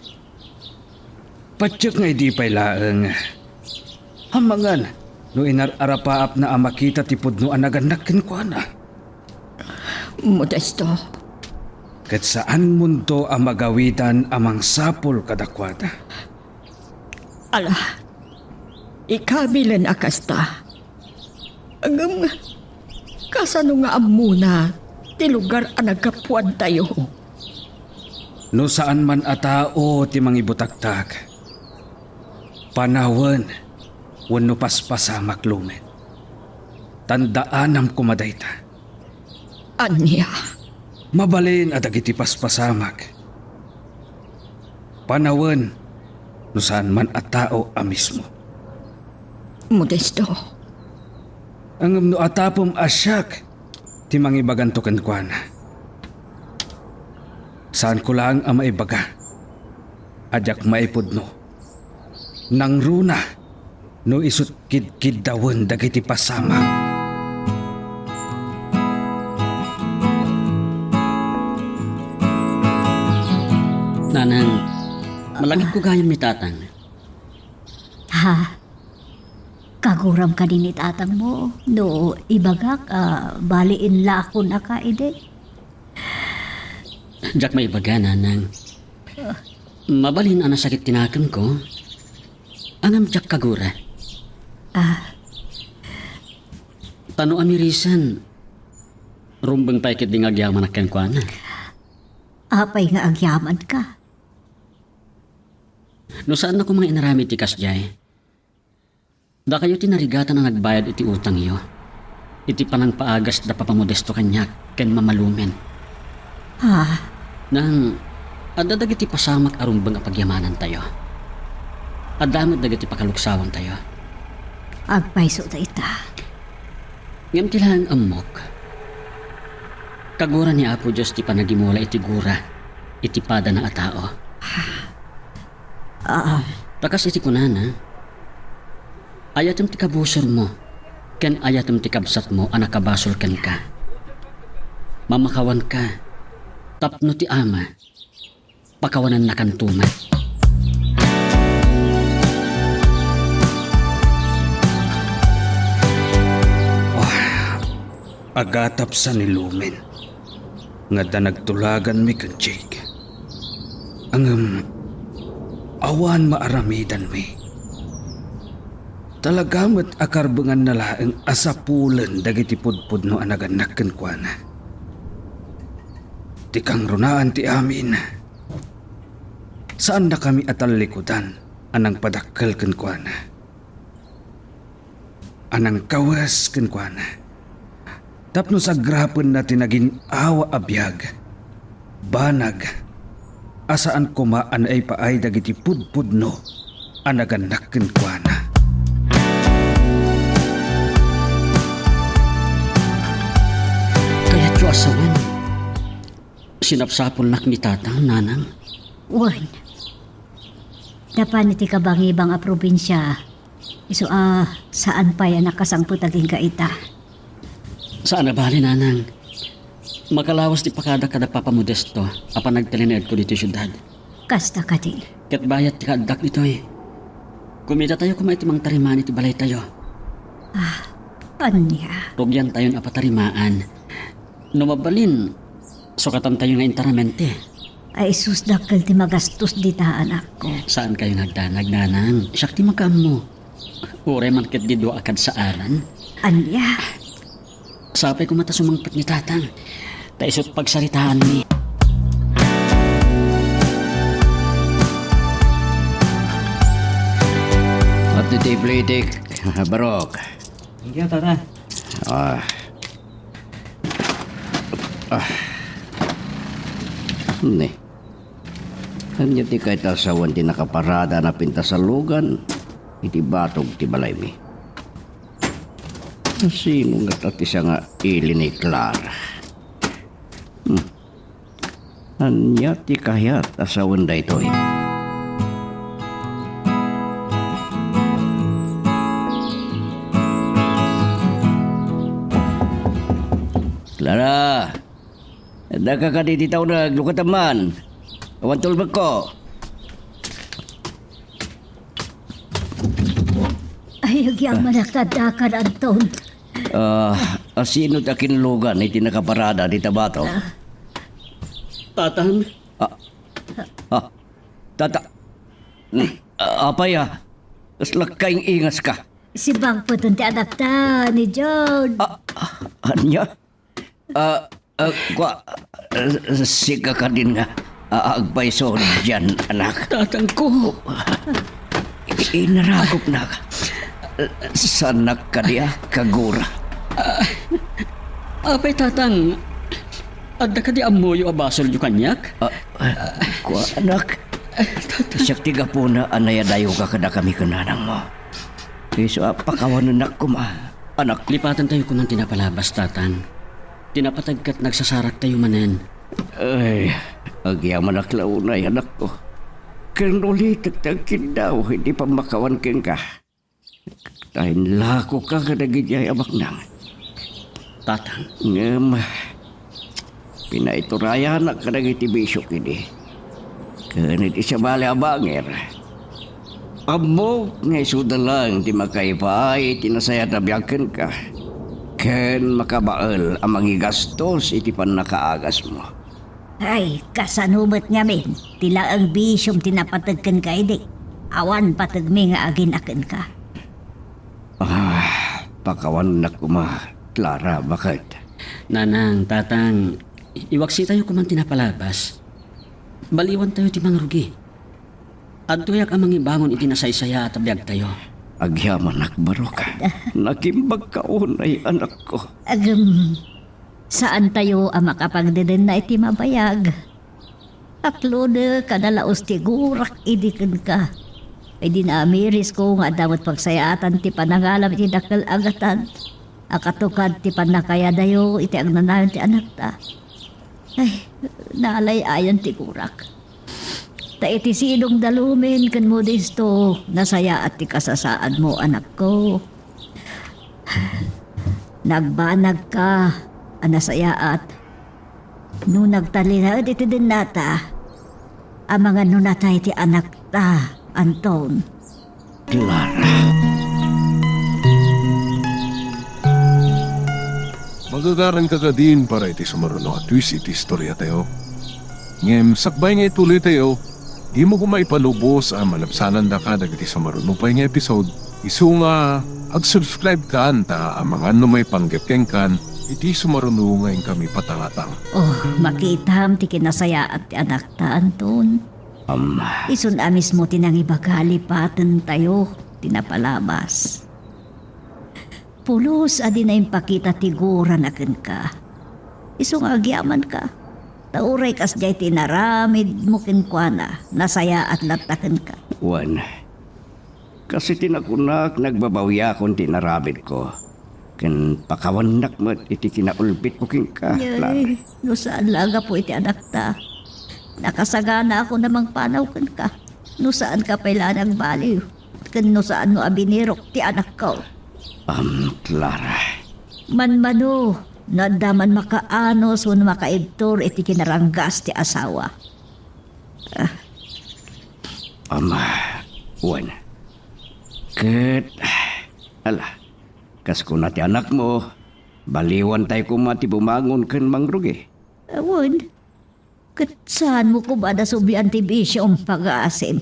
Patiek nga idi pay laeng. Amangan no inar-arapaapna a makita ti pudno a nagannak kenkuana. Modesto. Ket saanmonto a magawidan a mangsapul kadakuada. Ala, ikabilen a kasta. Ngem, Kasano nga ammona ti lugar a naggapuantayo? No saan man a tao ti mangibutaktak, panawen wenno paspasamak, Lumen. Tandaanam koma dayta. Ania? Mabalin a dagiti paspasamak, panawen no saan man a tao a mismo. Modesto. Ngem no atapem a siak ti mangibaganto kenkuana, saanko laeng a maibaga a diak maipudno. Nangruna no isut' kidkiddawen dagiti pasamak. Nanang, malagipko gayam ni Tatang. Ha? Kaguram kadi ni tatangmo no ibagak a bali inlakon a ka idi? Diak maibaga, Nanang. Mabalin a nasakit ti nakemko, ngem diak kagura. Ah. Ta no amirisan, rumbeng pay ketdi nga agyamanak kenkuana. Apay nga agyamanka? No saanna koma nga inaramid ti kasdiay, dakayo ti narigatan a nagbayad iti utangyo, iti panangpaagas da Papa Modesto kaniak ken Mama Lumen. Ah. Nang, adda dagiti pasamak a rumbeng a pagyamanantayo. Adda met dagiti pakaluksawantayo. Agpayso dayta. Ngem ti laeng ammok, kagura ni Apo Dios ti panagimula iti gura iti padana a tao. Ah. Ta kas iti kunana, ayatem ti kabusormo, ken ayatem ti kabsatmo a nakabasol kenka. Mamakawanka, tapno ti Ama, pakawanannakanto met. Ah, agatapsa ni Lumen nga adda nagtulaganmi ken Jake. Ngem awan maaramidanmi. Talaga met a karbenganna laeng a sapulen dagiti pudpudno a nagannak kenkuana. Ti kangrunaan ti amin, saannakami a tallikudan a nangpadakkel kenkuana, a nangkawes kenkuana, tapno sagrapenna ti nagin-awa a biag, banag, a saan koma a naipaay dagiti pudpudno a nagannak kenkuana. Kayatyo a sawen, sinapsapulnak ni Tatang, Nanang. Wen, napan iti kabangibang a probinsia, isu a saan pay a nakasangpet agingga ita. Saan a bale, Nanang. Makalawas ti pakadak kada Papa Modesto a panagtalineedko ditoy siudad. Kasta kadi. Ket bayat ti kaaddak ditoy. Kumitatayo koma iti mangtarimaan iti balaytayo. Ah, ania? Rugiantayon a patarimaan. No mabalin, sukatantayo nga intaramente. Ay, sus, dakkel ti magastos dita, anakko. Saankayo nga agdanag, Nanang. Siak ti makaammo. Uray man ketdi dua a kadsaaran. Ania? Sapay koma ta sumangpet ni Tatang. Ta isut' pagsaritaanmi. At iti plitik, Barok. Thank you, Tata. Ah. Ah. Ni. Ania ti kayat a sawen ti nakaparada a napintas a lugan iti batog ti balaymi? Sino ngata ti sanga ili ni Clara? Hmm. Ania ti kayat a sawen daytoy? Clara! Daka kadi ti tawneg, lukatem man. Awan tulbekko. Ay, agyamanak kadakan, Anton. Ah, a sino ti akinlugan iti nakaparada dita batog? Ah. Tatang. Ah, ah, tata-, ah, apay, ah? Kasla kaing-ingaska. Sibagpeten ti anakta, ni John. Ah, ah, ania? Ah, ah, kua, ah, sika kadin nga, ah, agpayso dian, anak. Tatangko. Inarakopnak. Saanak kadi a kagura. Apay, Tatang, adda kadi ammoyo a basolyo kaniak? Ah, ah, kua, anak. Siak ti gapuna a nayadayoka kadakami ken nanangmo. Isu a pakawanennak koma, anak. Lipatentayo koman ti napalabas, Tatang. Ti napateg ket nagsasaraktayo manen. Ay, agyamanak la unay, anakko. Ken ulitek ti agkiddaw iti pammakawan kenka. Ta inlakoka kadagiti ay a baknang. Tatang. Ngem, pinaiturayanak kadagiti bisiok idi. Ken iti sabali a bangir, ammok nga isuda laeng ti makaipaay iti nasayaat a biag kenka, ken makabael a mangigastos iti pannakaagasmo. Ay, kasano met ngamin? Ti laeng bisiom ti napateg kenka idi. Awan pategmi nga agina kenka. Ah, pakawanennak koma, Clara, baket. Nanang, Tatang, iwaksitayo koman ti napalabas. Baliwantayo ti mangrugi. Adtoyak a mangibangon iti nasaysayaat a biagtayo. Agyamanak, barok. Nakimbagka unay, anakko. Agem, saantayo a makapagdedenna iti mabayag. Aklodek a nalaos ti gurak idi kenka. Idi naamirisko nga adda met pagsayaatan ti panangalam iti dakkel a gatad a katukad ti pannakayadayo iti agnanayon ti anakta. Ay, nalay-ayan ti gurak. Ta iti sidong Dalumen ken Modesto, nasayaat ti kasasaadmo, anakko. Nagbanagka a nasayaat. No nagtalinaed iti dennata, amangan no natay ti anakta, Anton. Clara. Magagaranka kadin para iti sumaruno a twist iti istoriatayo. Ngem sakbay nga ituloytayo, dimo koma ipalubos a malabsanandaka dagiti sumaruno pay nga episode. Isu nga, ag-subscribe kan ta amangan no maipanggep kenkan iti sumaruno nga inkami patangatang. Oh, makitam ti kinasayaat ti anakta, Anton. Am. Isun a mismo ti nangibaga lipatentayo ti napalabas. Pulos a dina impakita ti gurana kenka. Isu nga agyamanka. Ta uray kasdiay ti inaramidmo kenkuana, nasayaat latta kenka. Wen, kas iti nakunak, nagbabawiakon ti inaramidko. Ken pakawannak met iti kinaulbitko kenka, Clara. Ay, no saan la a gapu iti anakta. Nakasaganaakon a mangpanaw kenka. No saanka pay la a nagbaliw. Ken no saanmo a binirok ti anakko. Am, Clara. Manmano, no adda man makaanus wenno makaibtur iti kinaranggas ti asawa. Ah. Am, wen. Ket, ala, kas kuna ti anakmo, baliwantay koma ti bumangon ken mangrugi. Wen, ket saanmo koma a nasublian ti bisiom, pagaasim?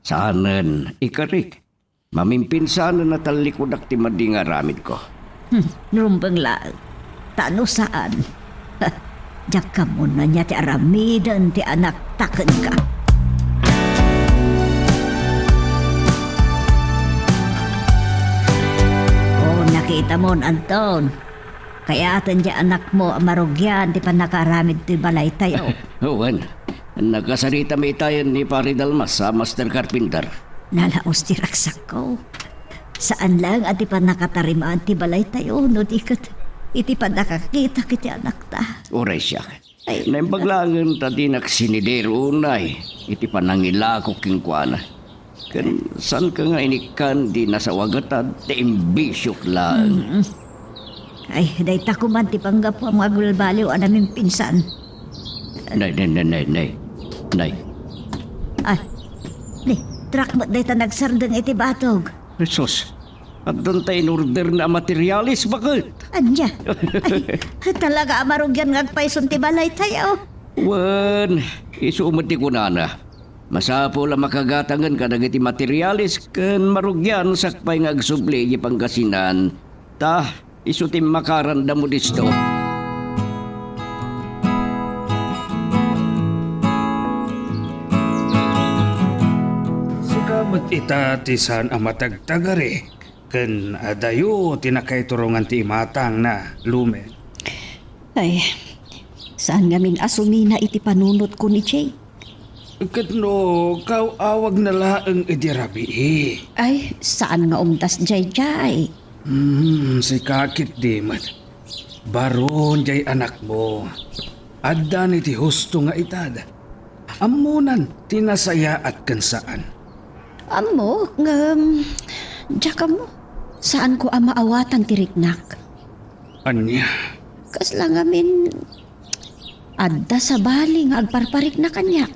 Saanen, ikarik. Mamimpinsanen a tallikudak ti madi nga aramidko. Hmm, rumbeng laeng. Ta no saan, diak ammoen ania ti aramiden ti anakta kenka. Oh, nakitamon, Anton. Kayat ti anakmo a marugian ti pannakaaramid ti balaytayo. Wen, nakasaritam itayen ni Pare Dalmas a master carpenter. Nalaos ti ragsakko. Saan laeng a ti pannakatarimaan ti balaytayo, no di ket iti pannakakitak iti anakta. Uray siak. Ay. Naimbag laengen ta dinak sinidero unay iti panangilako kenkuana. Ken saanka nga inikkan ti nasawagatad ta imbisiok laeng. Mm. Ay, dayta koman ti panggapuam nga agbalbaliw a namimpinsan. Nay, nay, nay, nay, nay. Nay. Ay, ni, truck met dayta nagsardeng iti batog. Jesus, addan ta in-order na a materialis, baket. Ania? Ay, talaga a marugian nga agpayson ti balaytayo. Wen, isu met ti kunana. Masapul a makagatangen kadagiti materiales ken marugian sakbay nga agsubli iti Pangasinan. Ta, isu ti immakaranda, Modesto. Sika met ita ti saan a matagtagari ken adayo ti nakaiturongan ti imatangna, Lumen. Ay, saan ngamin a sumina iti panunotko ni Jake? Ket no kaw-awagna laeng idi rabii? Ay, saan nga umdas daydiay. Hmm, sika ketdi met. Baron jay anakmo. Addan iti husto nga edad. Ammonan ti nasayaat ken saan. Ammok, ngem, diak ammo. Saanko a maawatan ti riknak. Ania? Kasla ngamin, adda sabali nga agparparikna kaniak.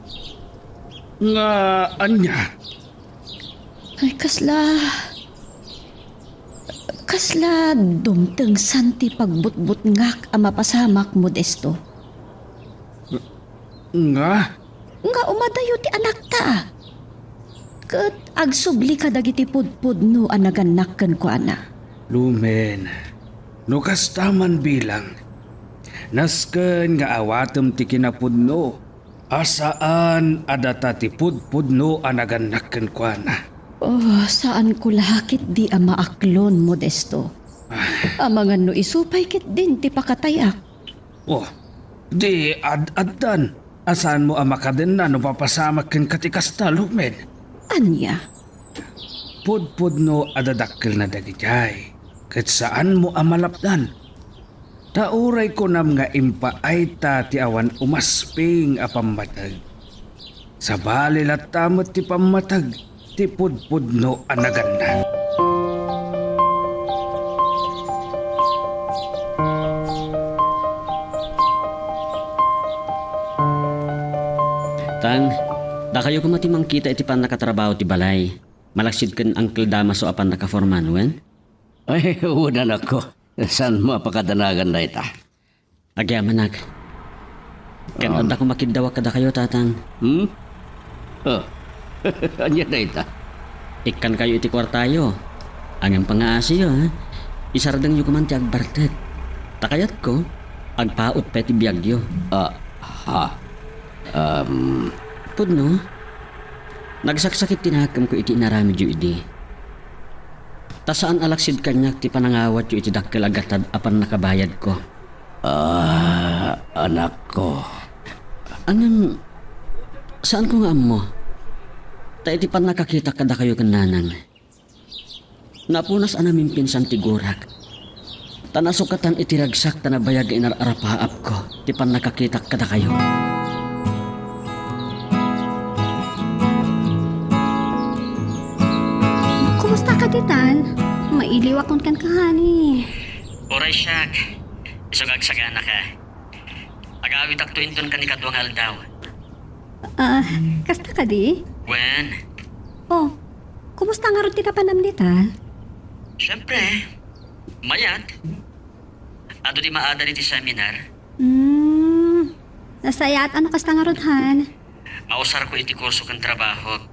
Nga ania? Ay, kasla, kasla dumtengsan ti pagbutbutngak a mapasamak, Modesto. Nga? Nga umadayo ti anakta. Ket agsubli kadagiti pudpudno a nagannak kenkuana. Lumen, no kasta man bilang, nasken nga awatem ti kinapudno a saan a data ti pudpudno a nagannak kenkuana. Oh, saanko la ketdi a maaklon, Modesto. Ah. Amangan no isu pay ketdin ti pakatayak. Oh, di ad-addan a saanmo a makadenna no mapasamak kenka ti kasta, Lumen. Ania? Pudpudno a dadakkelna dagidiay, ket saanmo a malapdan. Ta uray kunam nga impaayta ti awan umasping a pammateg, sabali latta met ti pammateg ti pudpudno a naganna. Tang, dakayo koma ti mangkita iti pannakatrabaho ti balay. Malaksid ken Uncle Damaso a pannakaforman, wen? Ay, wen, anakko. Saanmo a pakadanagan dayta? Agyamanak. Ken Um. adda koma kiddawak kadakayo, Tatang. Hmm? Oh. Ania dayta? Ikkankayo iti kuartayo. Ngem pangngaasiyo, ha? Isardengyo koman ti agbartek. Ta kayatko, agpaut pay ti biagyo. Ah, ha. Um. Pudno, nagsaksakit ti nakemko iti inaramidyo idi. Ta saan a laksid kaniak ti panangawatyo iti dakkel a gatad a pannakabayadko. Ah, anakko. Ngem, saanko nga ammo. Ta iti pannakakitak kadakayo ken nanang, napunas a namimpinsan ti gurak. Ta nasukatan iti ragsak ta nabayag nga inar-arapaapko ti pannakakitak kadakayo. Kumusta ka ditan? Mailiwakon kenka, honey. Uray siak. Isu nga agsagana ka. Agawidakto inton kanikadua nga aldaw. Ah, kasta kadi? Wen. Oh, kumusta ngarud ti napanam dita? Siyempre, mayat. Adu ti maadal iti seminar. Hmm, nasayaat a no kasta ngarud, han. Mausarko iti kurso ken trabahok.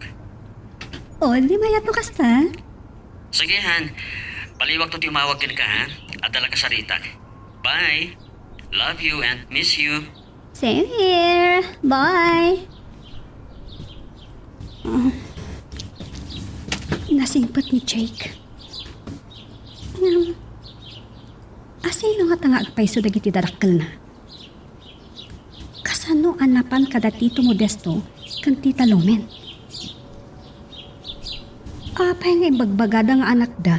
Oh, di mayat no kasta? Sige, han. Baliwakto ti umawag kenka, ha? Adda la kasaritak. Bye. Love you and miss you. Same here. Bye. Oh. Nasingpet ni Jake. Ngem, asino ngata nga agpayso dagiti dadakkelna? Kasano a napan kada Tito Modesto ken Tita Lumen? Apay nga imbagbagada nga anakda?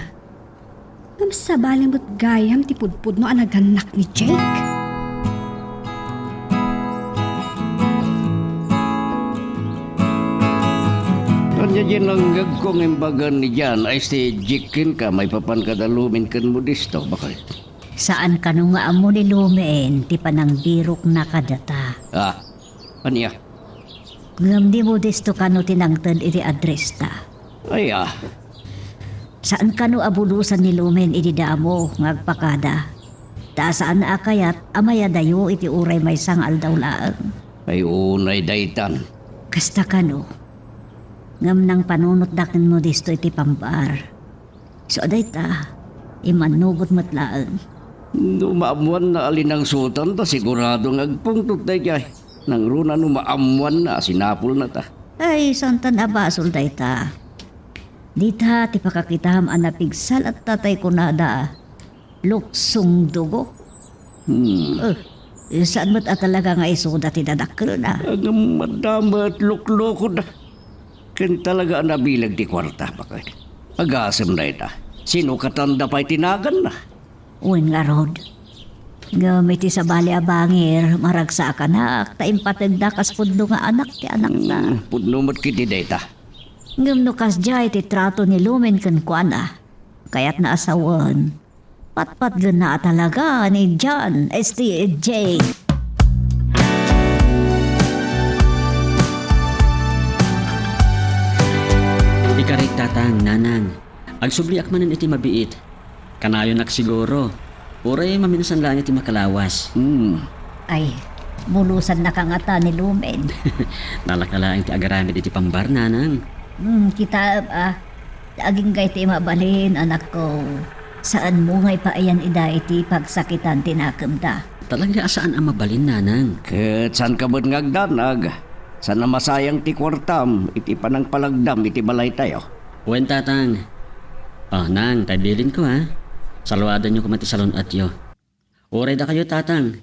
Ngem sabali met gayam ti pudpudno a nagannak ni Jake? Ania diay nanggegko nga imbagan ni Jan a isti Jake kenka maipapan kada Lumen ken Modesto, baket? Saan kano nga ammo ni Lumen ti panangbirokna kadata. Ah, ania? Ngem ni Modesto kano ti nangted iti address ta? Ay, ah. Saan kano a bulosan ni Lumen idi damo nga agpakada? Ta saan a kayat a mayadayo iti uray maysa nga aldaw laeng. Ay, unay daytan. Kasta kano, Ngem nangpanunotda ken Modesto iti pambar. Isu a dayta, immannugot met laeng. No maammoanna a linangsotan ta, sigurado nga agpungtot daydiay. Nangruna no maammoanna a sinapulna ta. Ay, saan tan a basol dayta. Dita ti pakakitam a napigsa latta tay kunada, luksong dugo. Hmm. Eh, saan met a talaga nga isuda ti dadakkelna? Ngem adda met luklukoda. Ken talaga a nabileg ti kuarta, baket. Agasem dayta. Sinukatanda pay ti naganna. Wen ngarud. Ngem iti sabali a bangir, maragsakanak, ta impategda kas pudno nga anak ti anakna. Hmm, pudno met ketdi dayta. Ngem no kasdiay ti trato ni Lumen kenkuana, kayatna a sawen, patpatgenna a talaga ni John, este, Jake. Ikarik, Tatang, Nanang. Agsubliak manen iti mabiit. Kanayonak siguro. Uray maminsan laeng iti makalawas. Hmm. Ay, bulosan na ka ngata ni Lumen. Nalaka laeng ti agaramid iti pambar, Nanang. Hmm, kitaem, ah. Agingga iti mabalin, anakko. Saanmo nga ipaayan ida iti pagsakitan ti nakemda. Talaga a saan a mabalin, Nanang. Ket saanka met nga agdanag. Saan a masayang ti kuartam iti panangpalagdam iti balaytayo. Wen, Tatang. Ah, Nang, tay bilinko, ha. Saluadanyo koma ti salun-atyo. Uray dakayo, Tatang.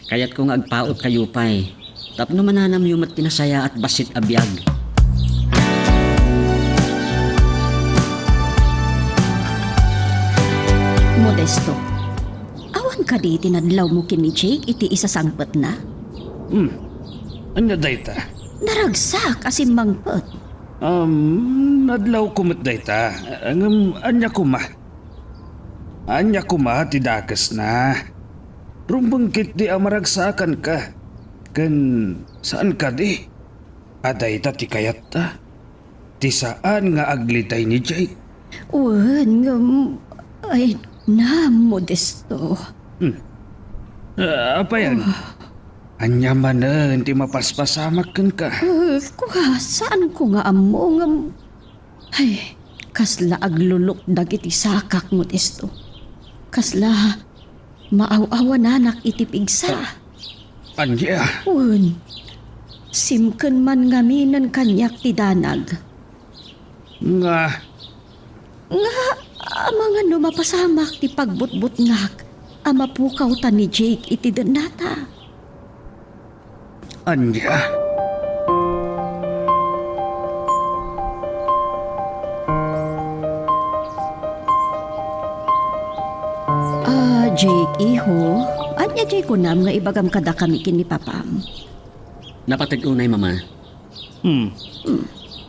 Kayatko nga agpautkayo pay. Tapno mananamyo met ti nasayaat bassit a biag. Modesto, awan kadi ti nadlawmo ken ni Jake iti isasangpetna? Hmm. Ania dayta? Naragsak a simmangpet. Um, nadlawko met dayta. Ngem ania koma? Ania koma ti dakesna? Rumbeng ketdi a maragsakanka. Ken saan kadi a dayta ti kayatta? Ti saan nga agliday ni Jake? Wen, ngem, ay, na, Modesto. Hmm. Ah, apayan? Oh. Ania manen ti mapaspasamak kenka? Eh, kua, saanko nga ammo ngem, ay, kasla aglulukdag iti sakak, Modesto. Kasla maaw-awananak iti pigsa. Ah, ania? Wen, simken man ngaminen kaniak ti danag. Nga? Nga, amangan no mapasamak ti pagbutbutngak a mapukawtan ni Jake iti dennata. Ania? Ah, Jake, iho, ania jay kunam nga ibagam kadakami ken ni papam? Napateg unay, Mama. Hmm.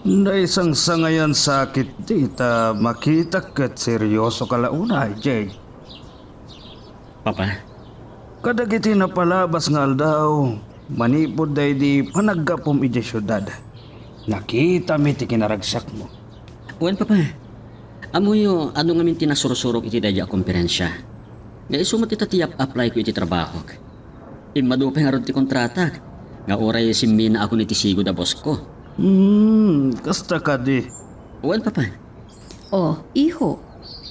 Naisangsangayan sakit dita makitak ket seryoso ka la unay, Jake. Papa? Kadagiti napalabas nga aldaw, manipud daydi panaggapum idiay siudad, nakitami ti kinaragsakmo. Wen, Papa. Ammoyo, adu ngamin ti nasursurok iti daydi a komperensia. Nga isu met ita ti yap-applyko iti trabahok. Immadu pay ngarud ti kontratak, nga uray simminaakon iti sigud a bossko. Hmm, kasta kadi. Wen, Papa. Oh, iho,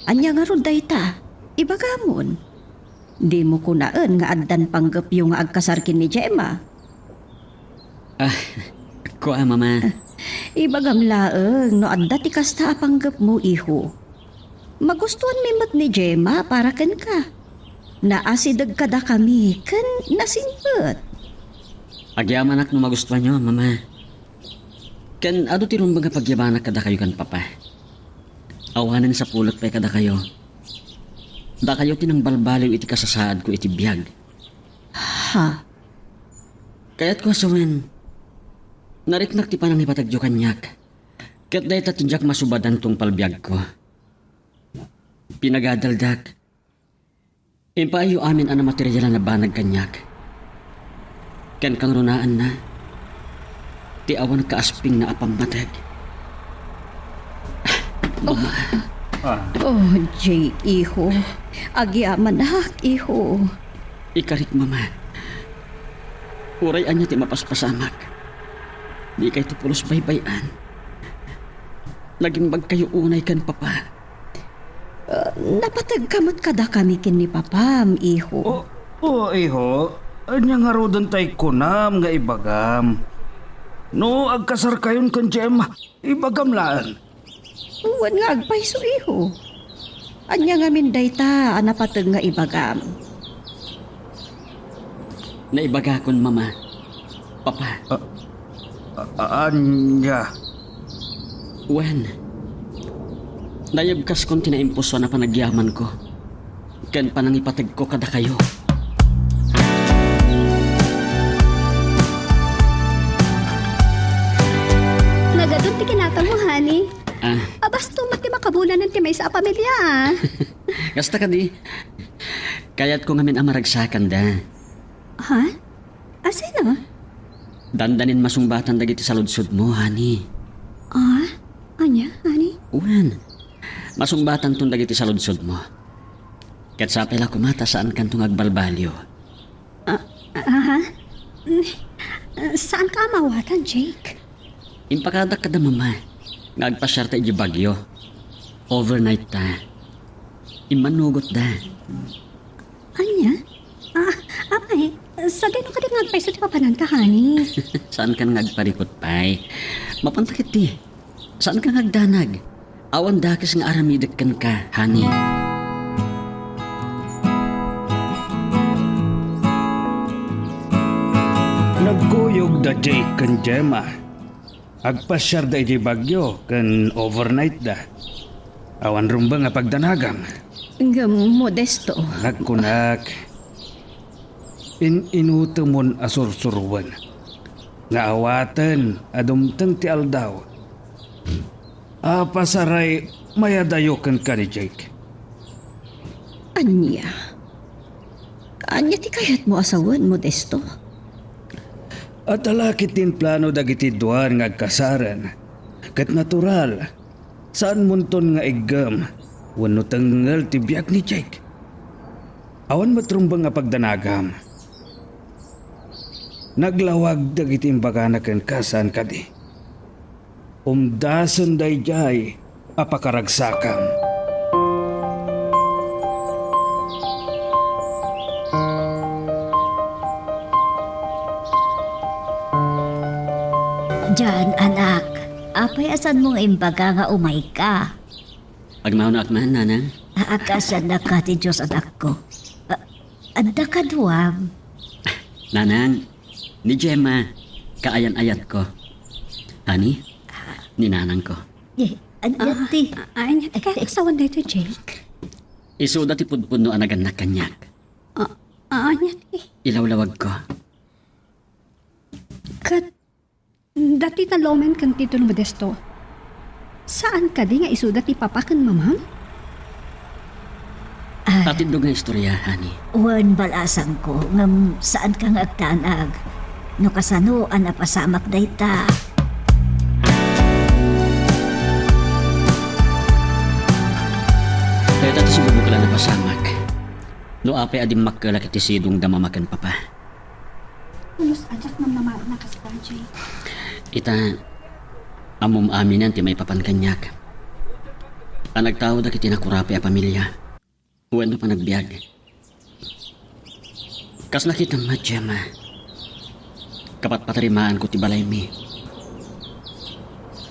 ania ngarud dayta? Ibagamon. Dimo kunaen nga addan panggepyo nga agkasar ken ni Gemma. Ah, kua, Mama. Ibagam laeng no adda ti kasta a panggepmo, iho. Magustuanmi met ni Gemma para kenka. Naasideg kadakami ken nasingpet. Agyamanak no magustuanyo, Mama. Ken adu ti rumbeng a pagyabanak kadakayo ken Papa. Awanen sapulek pay kadakayo. Dakayo ti nangbalbaliw iti kasasaadko iti biag. Ha? Kayatko a sawen, nariknak ti panangipategyo kaniak. Ket dayta ti diak masubadan tungpal biagko. Pinagadaldak. Impaayyo amin a namaterial a nabanag kaniak. Ken kangrunaanna, ti awan kaaspingna a pammateg. Oh. Ah. Oh, Jake, iho. Agyamanak, iho. Ikarik, Mama. Uray ania ti mapaspasamak, dikay ti pulos baybay-an. Nagimbagkayo unay ken Papa. Ah, napategka met kadakami ken ni Papam, iho. O, o, iho, ania ngaruden tay kunam nga ibagam? No agkasarkayon ken Gemma, ibagam laeng. Wen nga agpayso, iho. Ania ngamin dayta a napateg nga ibagam? Naibagakon, Mama. Papa. A-, a-, ania? Wen, nayebkaskon ti naimpusoan a panagyamanko ken panangipategko kadakayo. Nagadun ti kinatangmo, honey. Ah. Abasto met ti makabulanen ti maysa a pamilia, ah. Kasta kadi, kayatko ngamin a maragsakanda. Ha? Asino? Dandanin masungbatan dagiti saludsodmo, honey. Ah? Ania, honey? Wen, masungbatanton dagiti saludsodmo. Ket sapay la koma ta saankanto nga agbalbaliw. Ah, aha? Saanka a maawatan, Jake? Impakadak kada Mama nga agpasiarta idiay Baguio. Overnight ta. Immannugotda. Ania? Ah, apay, sadino kadi nga agpayso ti papananta, honey? Saankan nga agparikut pay. Mapanta ketdi. Saanka nga agdanag. Awan dakes nga aramidek kenka, honey. Nagkuyog da Jake ken Gemma. Agpasiarda idiay Baguio ken overnight da. Awan rumbeng a pagdanagam. Ngem Modesto. Nagkunak, in-inutemon a sursuroen nga awaten a dumteng ti aldaw a pasaray mayadayo kenka ni Jake. Ania? Ania ti kayatmo a sawen, Modesto? Adda la ketdin plano dagiti dua nga agkasaren. Ket natural, saanmonton nga iggem wenno tengngel ti biag ni Jake. Awan met rumbeng a pagdanagam. Naglawag dagiti imbagana kenka, saan kadi? Umdasen daydiay a pakaragsakam. Jan, anak, apay a saanmo nga imbaga nga umayka? Agmawnoak man, nanang. Aagkasiannak ti Dios, anakko. A-, adda kaduam. Nanang, ni Gemma, kaayan-ayatko. Honey, ni nanangko. Eh, ania ti? Ah, ah, ania ti kayat a sawen daytoy, Jake? Isuda ti pudpudno a nagannak kaniak. Ah, ah, ania ti? Ilawlawagko. Ket dati ta Lomen ken Tito ni Modesto, saan kadi nga isuda ti papa ken mamam? Ah. Atindog nga istorya, honey. Wen, balasangko, ngem saanka nga agdanag. No kasano a napasamak dayta. Dayta ti sumubok la napasamak. No apay a dimmakkelak iti sidongda mama ken papa. Pulos a diak namnamaen a kasta, Jake. Ita, ammom aminen ti maipapan kaniak. A nagtaodak iti nakurapi a pamilia wenno panagbiag. Kas nakitam met, Gemma, kapatpatarimaanko ti balaymi.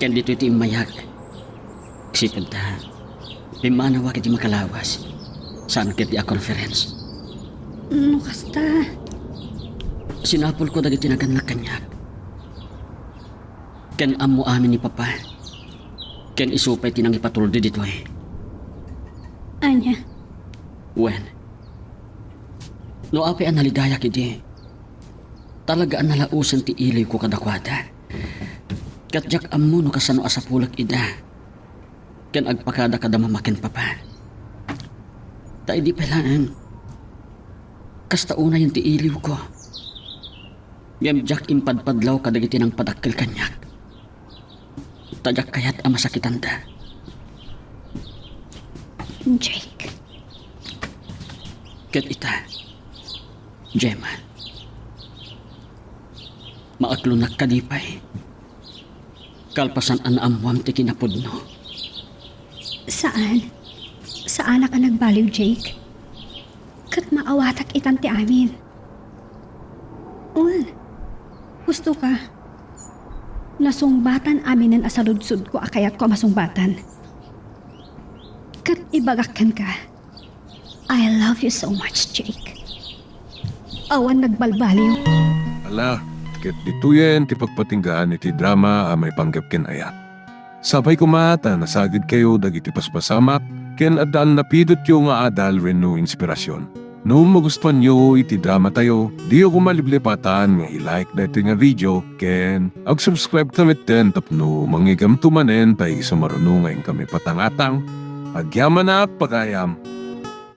Ken ditoy ti immayak. Sipud ta, pimmanawak iti makalawas. Saan ketdi a conference. No kasta, sinapulko dagiti nagannak kaniak. Ken ammo amin ni Papa. Ken isu pay ti nangipatuldi ditoy. Ania? Wen, no apay a nalidayak idi, talaga a nalaosen ti iliwko kadakuada. Ket diak ammo no kasano a sapulek ida ken agpakada kada mama ken papa. Ta idi pay laeng, kasta unayen ti iliwko. Ngem diak impadpadlaw kadagiti nangpadakkel kaniak. Ta diak kayat a masakitanda. Jake. Ket ita, Gemma, maaklonak kadi pay, kalpasan a naammoam ti kinapudno. Saan? Saanak a nagbaliw, Jake. Ket maawatak itan ti amin. Wen, gusto ka? Nasungbatan aminen a saludsodko a kayatko a masungbatan. Ket ibagak kenka, I love you so much, Jake. Awan nagbalbaliw. Ala, ket ditoyen ti pagpatinggaan iti drama a maipanggep ken ayat. Sapay koma ta nasagidkayo dagiti paspasamak ken adda a napidotyo nga adal wenno inspirasyon. No magustuanyo iti dramatayo, diyo koma liplipatan nga i-like daytoy nga video ken ag-subscribe ta metten tapno mangigamto manen ta isu maruno nga inkami patangatang. Agyamanak, pagayam!